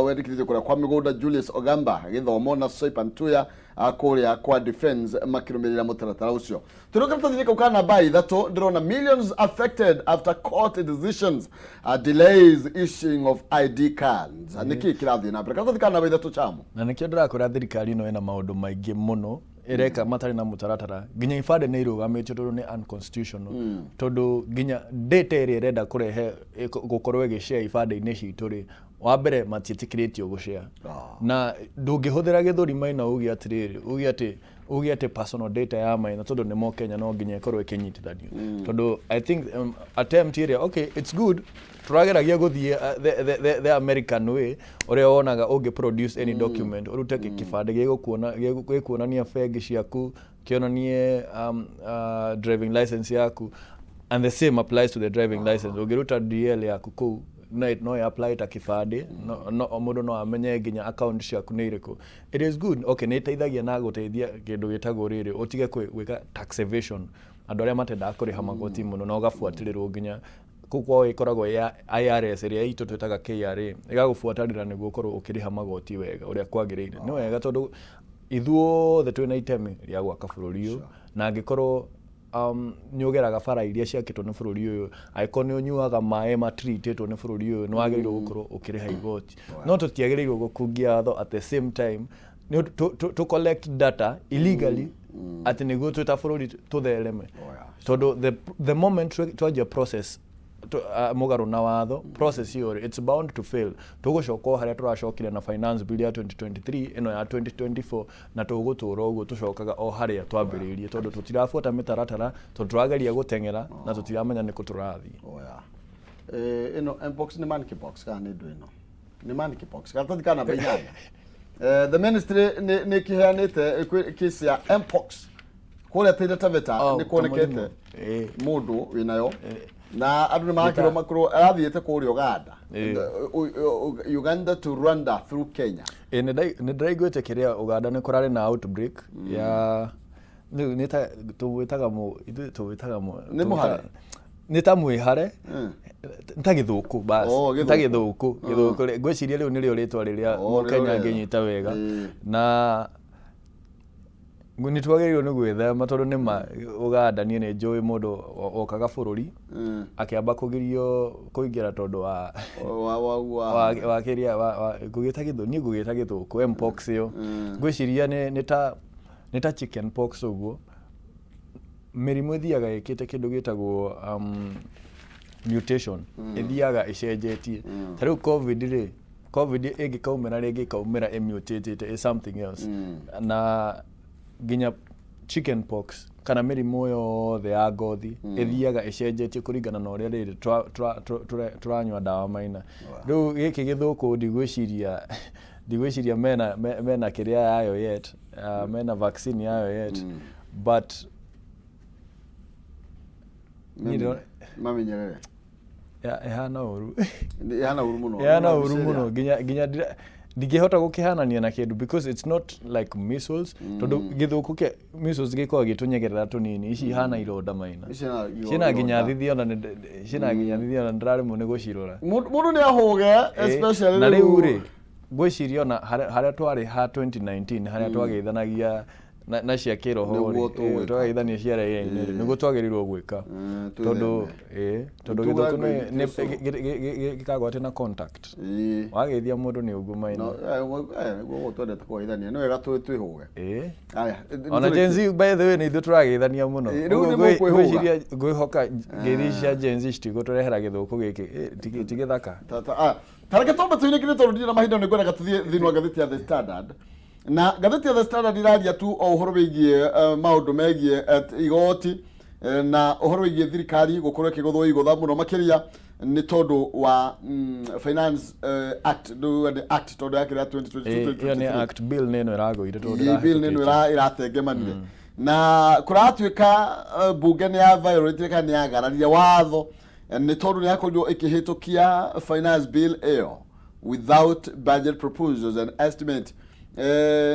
wendekithĩtio kũrĩa kwa mĩgũnda, Julius Ogamba gĩthomo, na Soipan Tuya kũrĩa kwa defense, makĩrũmĩrĩra mũtaratara ũcio. Tũrĩ karatathi-inĩ kau ka namba 3, ndĩrona millions affected after court decisions delays issuing of ID cards. Nĩkĩ kĩrathiĩ na mbere karatathi ka namba 3, Chamo? Na nĩkĩo ndĩrakwĩra thirikari ĩno ĩna maũndũ maingĩ mũno ĩreka matarĩ na mũtaratara. Nginya ibandĩ nĩ irũgamĩtio tondũ nĩ unconstitutional, tondũ nginya data ĩrĩa ĩrenda kũrehe gũkorwo ĩgĩshare ibandĩ-inĩ citũ rĩ, wa mbere matiĩtĩkĩrĩtio gũshare, na ndũngĩhũthĩra gĩthũri maina uge atĩrĩrĩ, uge atĩ personal data ya Maina, tondũ nĩ mo Kenya, no nginya ĩkorwo ĩkĩnyitithanio. Tondũ I think attempt ĩrĩa, okay, it's good, tũrageragia gũthiĩ the American way, ũrĩa wonaga ũngĩ produce any document, ũrute kĩbandĩ gĩgũkuonania bengi ciaku, kĩonanie driving license yaku, and the same applies to the driving license. Ũngĩruta DL yaku kũu no ĩ apply ta kĩbandĩ, no mũndũ no amenye nginya account ciaku nĩ irĩkũ. It is good, okay, nĩ ĩteithagia na gũteithia kĩndũ gĩtagwo rĩrĩ, ũtige gwĩka tax evasion, andũ arĩa matendaga kũrĩha magoti mũno, na ũgabuatĩrĩrwo nginya kũu kwao ĩkoragwo ya IRS, ĩrĩa itũ twĩtaga KRA, ĩgagũbuatanĩra nĩguo ũkorwo ũkĩrĩha magoti wega ũrĩa kwagĩrĩire. Nĩ wega tondũ ithuothe twĩna itemi rĩa gwaka bũrũri ũyũ, na angĩkorwo nĩ ũgeraga bara iria ciakĩtwo nĩ bũrũri ũyũ, angĩkorwo nĩ ũnyuaga maĩ matreatĩtwo nĩ bũrũri ũyũ, nĩ wagĩrĩirwo gũkorwo ũkĩrĩha igoti. No tũtiagĩrĩirwo gũkungia watho at the same time nĩ tũ collect data illegally atĩ nĩguo twĩ ta bũrũri tũthereme, tondũ the moment twanjia process mũgarũ na watho, process ĩyo rĩ, it's bound to fail. Tũgũcoka o harĩa tũracokire na finance bill ya 2023, ĩno ya 2024, na tũgũtũra ũguo tũcokaga o harĩa twambĩrĩirie, tondũ tũtirabuata mĩtaratara, tondũ tũrageria gũteng'era na tũtiramenya nĩkũ tũrathiĩ. Oh, yeah. Ĩno mpox nĩ monkeypox kana nĩ ndũ ĩno nĩ monkeypox, karatathi ka namba 8. The ministry nĩ kĩheanĩte case ya mpox kũrĩa Taita Taveta. Oh, nĩ kuonekete kamũrimũ. Mũndũ wĩnayo na andũ nĩ marakĩrwo makorwo arathiĩte kũrĩa Uganda. Uganda to Rwanda through Kenya. Ĩ, nĩ ndĩraiguĩte kĩrĩa Uganda nĩ kũrarĩ na outbreak ya rĩu nĩ ta tũwĩtaga mũ ithuĩ tũwĩtaga mũ Nĩ mũhare? Nĩ ta mwĩhare, nĩ ta gĩthũkũ bas. Oh, nĩ ta gĩthũkũ. Gĩthũkũ ngwĩciria rĩu nĩrĩo rĩtwa rĩrĩa Oh, nĩrĩo mũkenya rĩega. angĩnyita wega. Na nĩ twagĩrĩirwo nĩ gwĩthema tondũ nĩ ma Uganda niĩ nĩ njũĩ mũndũ okaga bũrũri akĩamba kũgirio kũingĩra tondũ wa wa wa wa wa kĩrĩa wa ngũgĩta gĩthũ niĩ ngũgĩta gĩthũkũ, mpox ĩyo. Ngwĩciria nĩ ta chicken pox ũguo. Mĩrimũ ĩthiaga ĩkĩte kĩndũ gĩtagwo mutation, ĩthiaga ĩcenjetie. Ta rĩu COVID rĩ, COVID ĩngĩkaumĩra rĩngĩ ĩkaumĩra ĩmutatĩte ĩ something else. Na nginya chicken pox kana mĩrimũ yothe ya ngothi ĩthiaga ĩcenjetie kũringana na ũrĩa rĩrĩ tũranyua ndawa maina. Rĩu gĩkĩ gĩthũkũ ndigwĩciria mena kĩrĩa yayo yet, mena vaccine yayo yet, but niĩ Mamenyerere. Ĩhana ũru. Ĩhana ũru mũno. Ĩhana ũru mũno nginya ndingĩhota gũkĩhanania na kĩndũ because it's not like measles, tondũ gĩthũkũ kĩa measles gĩkoragwo gĩtũnyegerera tũnini. Ici ihana ironda maina. Ici ihana ciĩna nginya ironda. thithi ona ciĩna nginya thithi ona nĩndĩraremwo nĩ gũcirora. Mũndũ nĩ ahũge especially. Na rĩu rĩ, ngwĩciria ona harĩa twarĩ ha 2019 harĩa twageithanagia na cia kĩroho Nĩguo rĩ, tũgwĩka. twageithania cia raia-inĩ rĩ, nĩguo twagĩrĩirwo gwĩka tondũ Twĩtheme. Tondũ Tuga gĩthũkũ Ngai Jesũ. gĩkagwatia na contact. Wageithia mũndũ nĩ ũguo maina. No, nĩguo ũguo twendete kũgeithania, nĩ wega twĩhũge. Aya, Ona Gen Z, by the way, nĩ ithuĩ tũrageithania mũno. Rĩu Ũguo nĩ mũkwĩhũga. Ngwĩciria ngwĩhoka ngeithi ici cia Gen Z citigũtũrehera gĩthũkũ gĩkĩ. Ti gĩthaka. Ta reke twambe tũinĩkĩre tondũ ndirĩ na mahinda. Nĩ ngwendaga tũthiĩ thĩinĩ wa ngathĩti ya The Standard, na ngathĩti ya The Standard iraria tu o ũhoro wĩgiĩ maũndũ megiĩ igoti na ũhoro wĩgiĩ thirikari gũkorwo ĩkĩgũthwo igũtha mũno makĩria nĩ tondũ wa Finance Act, rĩu nĩ act tondũ yakĩrĩa 2022. Ĩyo nĩ 2023. Act, bill nĩ ĩno ĩragũire tondũ Ĩ, bill nĩ ĩno ndĩrahĩtũkĩtio. Ĩratengemanire na kũratuĩka mbunge nĩ ya violate kana nĩ yagararire watho nĩ tondũ nĩ yakorirwo ĩkĩhĩtũkia finance bill ĩyo without budget proposals and estimate.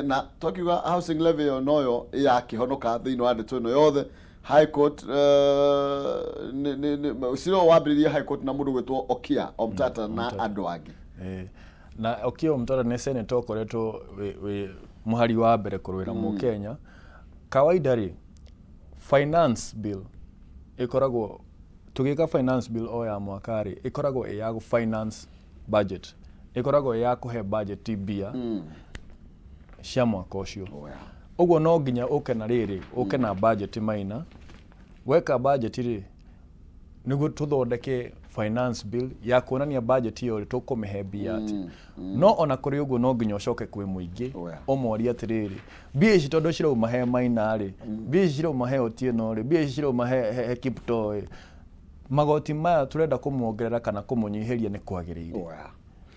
Na twakiuga housing levy ĩyo noyo yakĩhonoka thĩinĩ wa ndeto ĩno yothe. High Court cira ũyũ wambĩrĩirie High Court na mũndũ gwĩtwo Okia Omtata na andũ angĩ. Na Okiya Omtata nĩ senator ũkoretwo wĩ mũhari wa mbere kũrũĩra mũkenya. Kawaida rĩ, finance bill ĩkoragwo tũgĩka finance bill o ya mwaka rĩ, ĩkoragwo ĩ ya gũ finance budget, ĩkoragwo ĩ ya kũhe budget mbia cia mwaka ũcio. Ũguo no nginya ũke na rĩrĩ, ũke na budget maina. Weka budget rĩ, nĩguo tũthondeke finance bill ya kuonania budget ĩyo rĩ, tũkũmĩhe mbia atĩ. No ona kũrĩ ũguo, no nginya ũcoke kwĩ mũingĩ ũmorie atĩrĩrĩ, mbia ici tondũ cirauma he Maina rĩ, mbia ici cirauma he Otieno rĩ, mbia ici cirauma he Kiptoo rĩ, magoti maya tũrenda kũmuongerera kana kũmũnyihĩria nĩ kwagĩrĩire?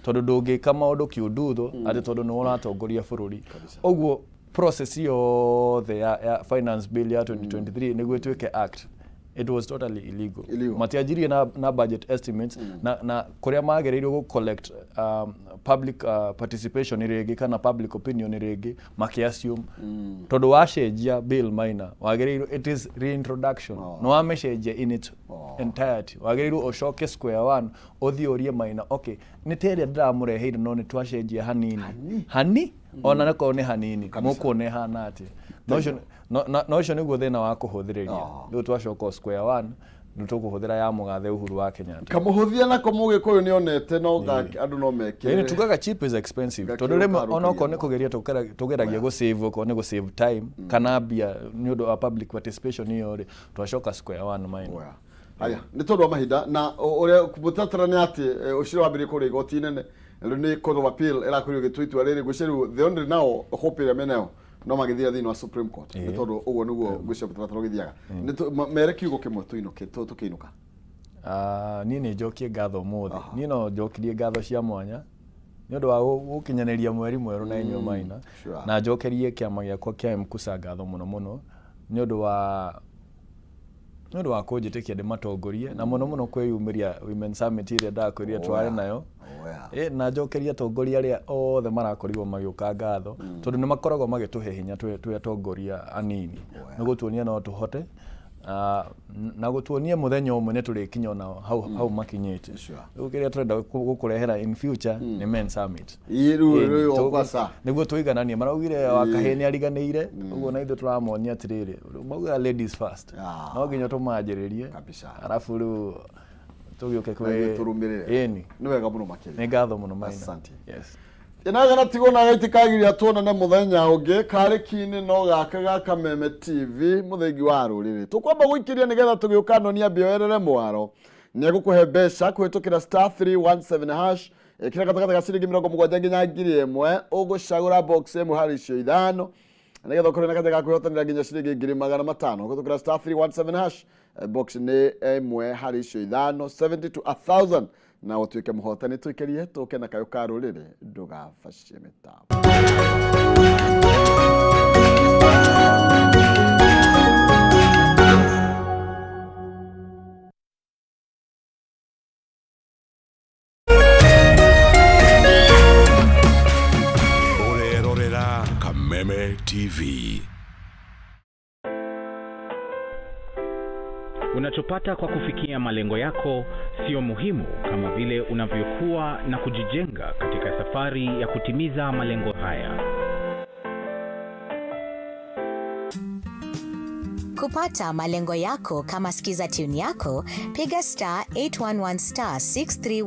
Tondũ ndũngĩka maũndũ kĩundutho atĩ tondũ nĩwe ũratongoria bũrũri. Ũguo process yothe ya finance bill ya 2023 nĩguo ĩtuĩke act, it was totally illegal. Illegal. Matianjirie na budget estimates na kũrĩa magĩrĩirwo gũ collect public participation rĩngĩ kana public opinion rĩngĩ, makĩ-assume tondũ wacenjia bill minor wagĩrĩirwo, it is reintroduction, oh. Nĩ wamĩcenjia in its entirety, wagĩrĩirwo ũcoke square one, ũthiĩ ũrie Maina, okay, nĩ ta ĩrĩa ndĩramũreheire no nĩ twacenjia hanini hani, ona nakorwo nĩ hanini, mũkuona ĩhana atĩa. Na ũcio nĩguo thĩna wa kũhũthĩrĩria. Rĩu twacoka o square one, nĩ tũkũhũthĩra ya mũgathe Uhuru wa Kenyatta. Kamũhũthia nako mũgĩkũyũ nĩ onete no andũ no mekĩre. Ĩni tugaga cheap is expensive, tondũ rĩmwe onokorwo nĩ kũgeria tũgeragia gũ save, okorwo nĩ gũ save time kana mbia nĩ ũndũ wa public participation ĩyo rĩ, twacoka square one maina. Oya. Aya, nĩ tondũ wa mahinda na ũrĩa mũtaratara nĩ atĩ ũcira wambĩrĩrie kũrĩa igoti inene, rĩu nĩ Court of Appeal ĩrakorirwo ĩgĩtua itua rĩrĩ. Ngwĩciria rĩu the only now hope ĩrĩa menayo no magĩthiĩ thĩinĩ wa Supreme Court, nĩ tondũ ũguo nĩguo ngwĩciria mũtaratara ũgĩthiaga. Mere kiugo kĩmwe tũinũke, tũkĩinũka. Ah, niĩ nĩ njokie ngatho ũmũthĩ. Niĩ no njokirie ngatho cia mwanya nĩ ũndũ wa gũkinyanĩria mweri mwerũ na inyuĩ Maina. Na njokerie kĩama gĩakwa kĩa MKUSA ngatho mũno mũno nĩ ũndũ wa kũnjĩtĩkia ndĩmatongorie na mũno mũno kwĩyumĩria Women Summit ĩrĩa ndakwĩrire twarĩ nayo. Na njokerie atongoria arĩa othe marakorirwo magĩũka ngatho tondũ nĩ makoragwo magĩtũhe hinya twĩ atongoria anini nĩ gũtuonia no tũhote na gũtuonia mũthenya ũmwe nĩ tũrĩkinya ona hau makinyĩte. Rĩu kĩrĩa tũrenda gũkũrehera in future nĩ Men Summit. Nĩguo tũigananie. Maraugire wa kahĩĩ nĩ ariganĩire, ũguo na ithuĩ tũramonia atĩrĩrĩ, maugaga ladies first. No nginya tũmanjĩrĩrie arabu rĩu tũgĩũke kwĩ tũrũmĩrĩre. Ĩni. Nĩ wega mũno makĩria. Nĩ ngatho mũno Maina. Asante. Yes. Inaga tigwo na gaiti kagiria tuonane muthenya ungi kari kini no gaka ga Kameme TV muthingi wa ruriri tukwamba guikiria nigetha tugiuka nonia mbioerere mwaro ni egukuhe mbeca kuhitukira star 317 hash ikira gatagati ga ciringi 70 nginya 1000 ugucagura box imwe hari icio ithano nigetha ukorwo na kanya ga kwihotanira nginya ciringi 500 kuhitukira star 317 hash box ni imwe hari icio ithano 70 to 1000 na ũtuĩke mũhotani tũikĩrie tũke na kayũ ka rũrĩrĩ ndũgabacie mĩtambo. Ũrerorera Kameme TV. Unachopata kwa kufikia malengo yako sio muhimu kama vile unavyokuwa na kujijenga katika safari ya kutimiza malengo haya. Kupata malengo yako kama skiza tune yako, piga star 811 star 631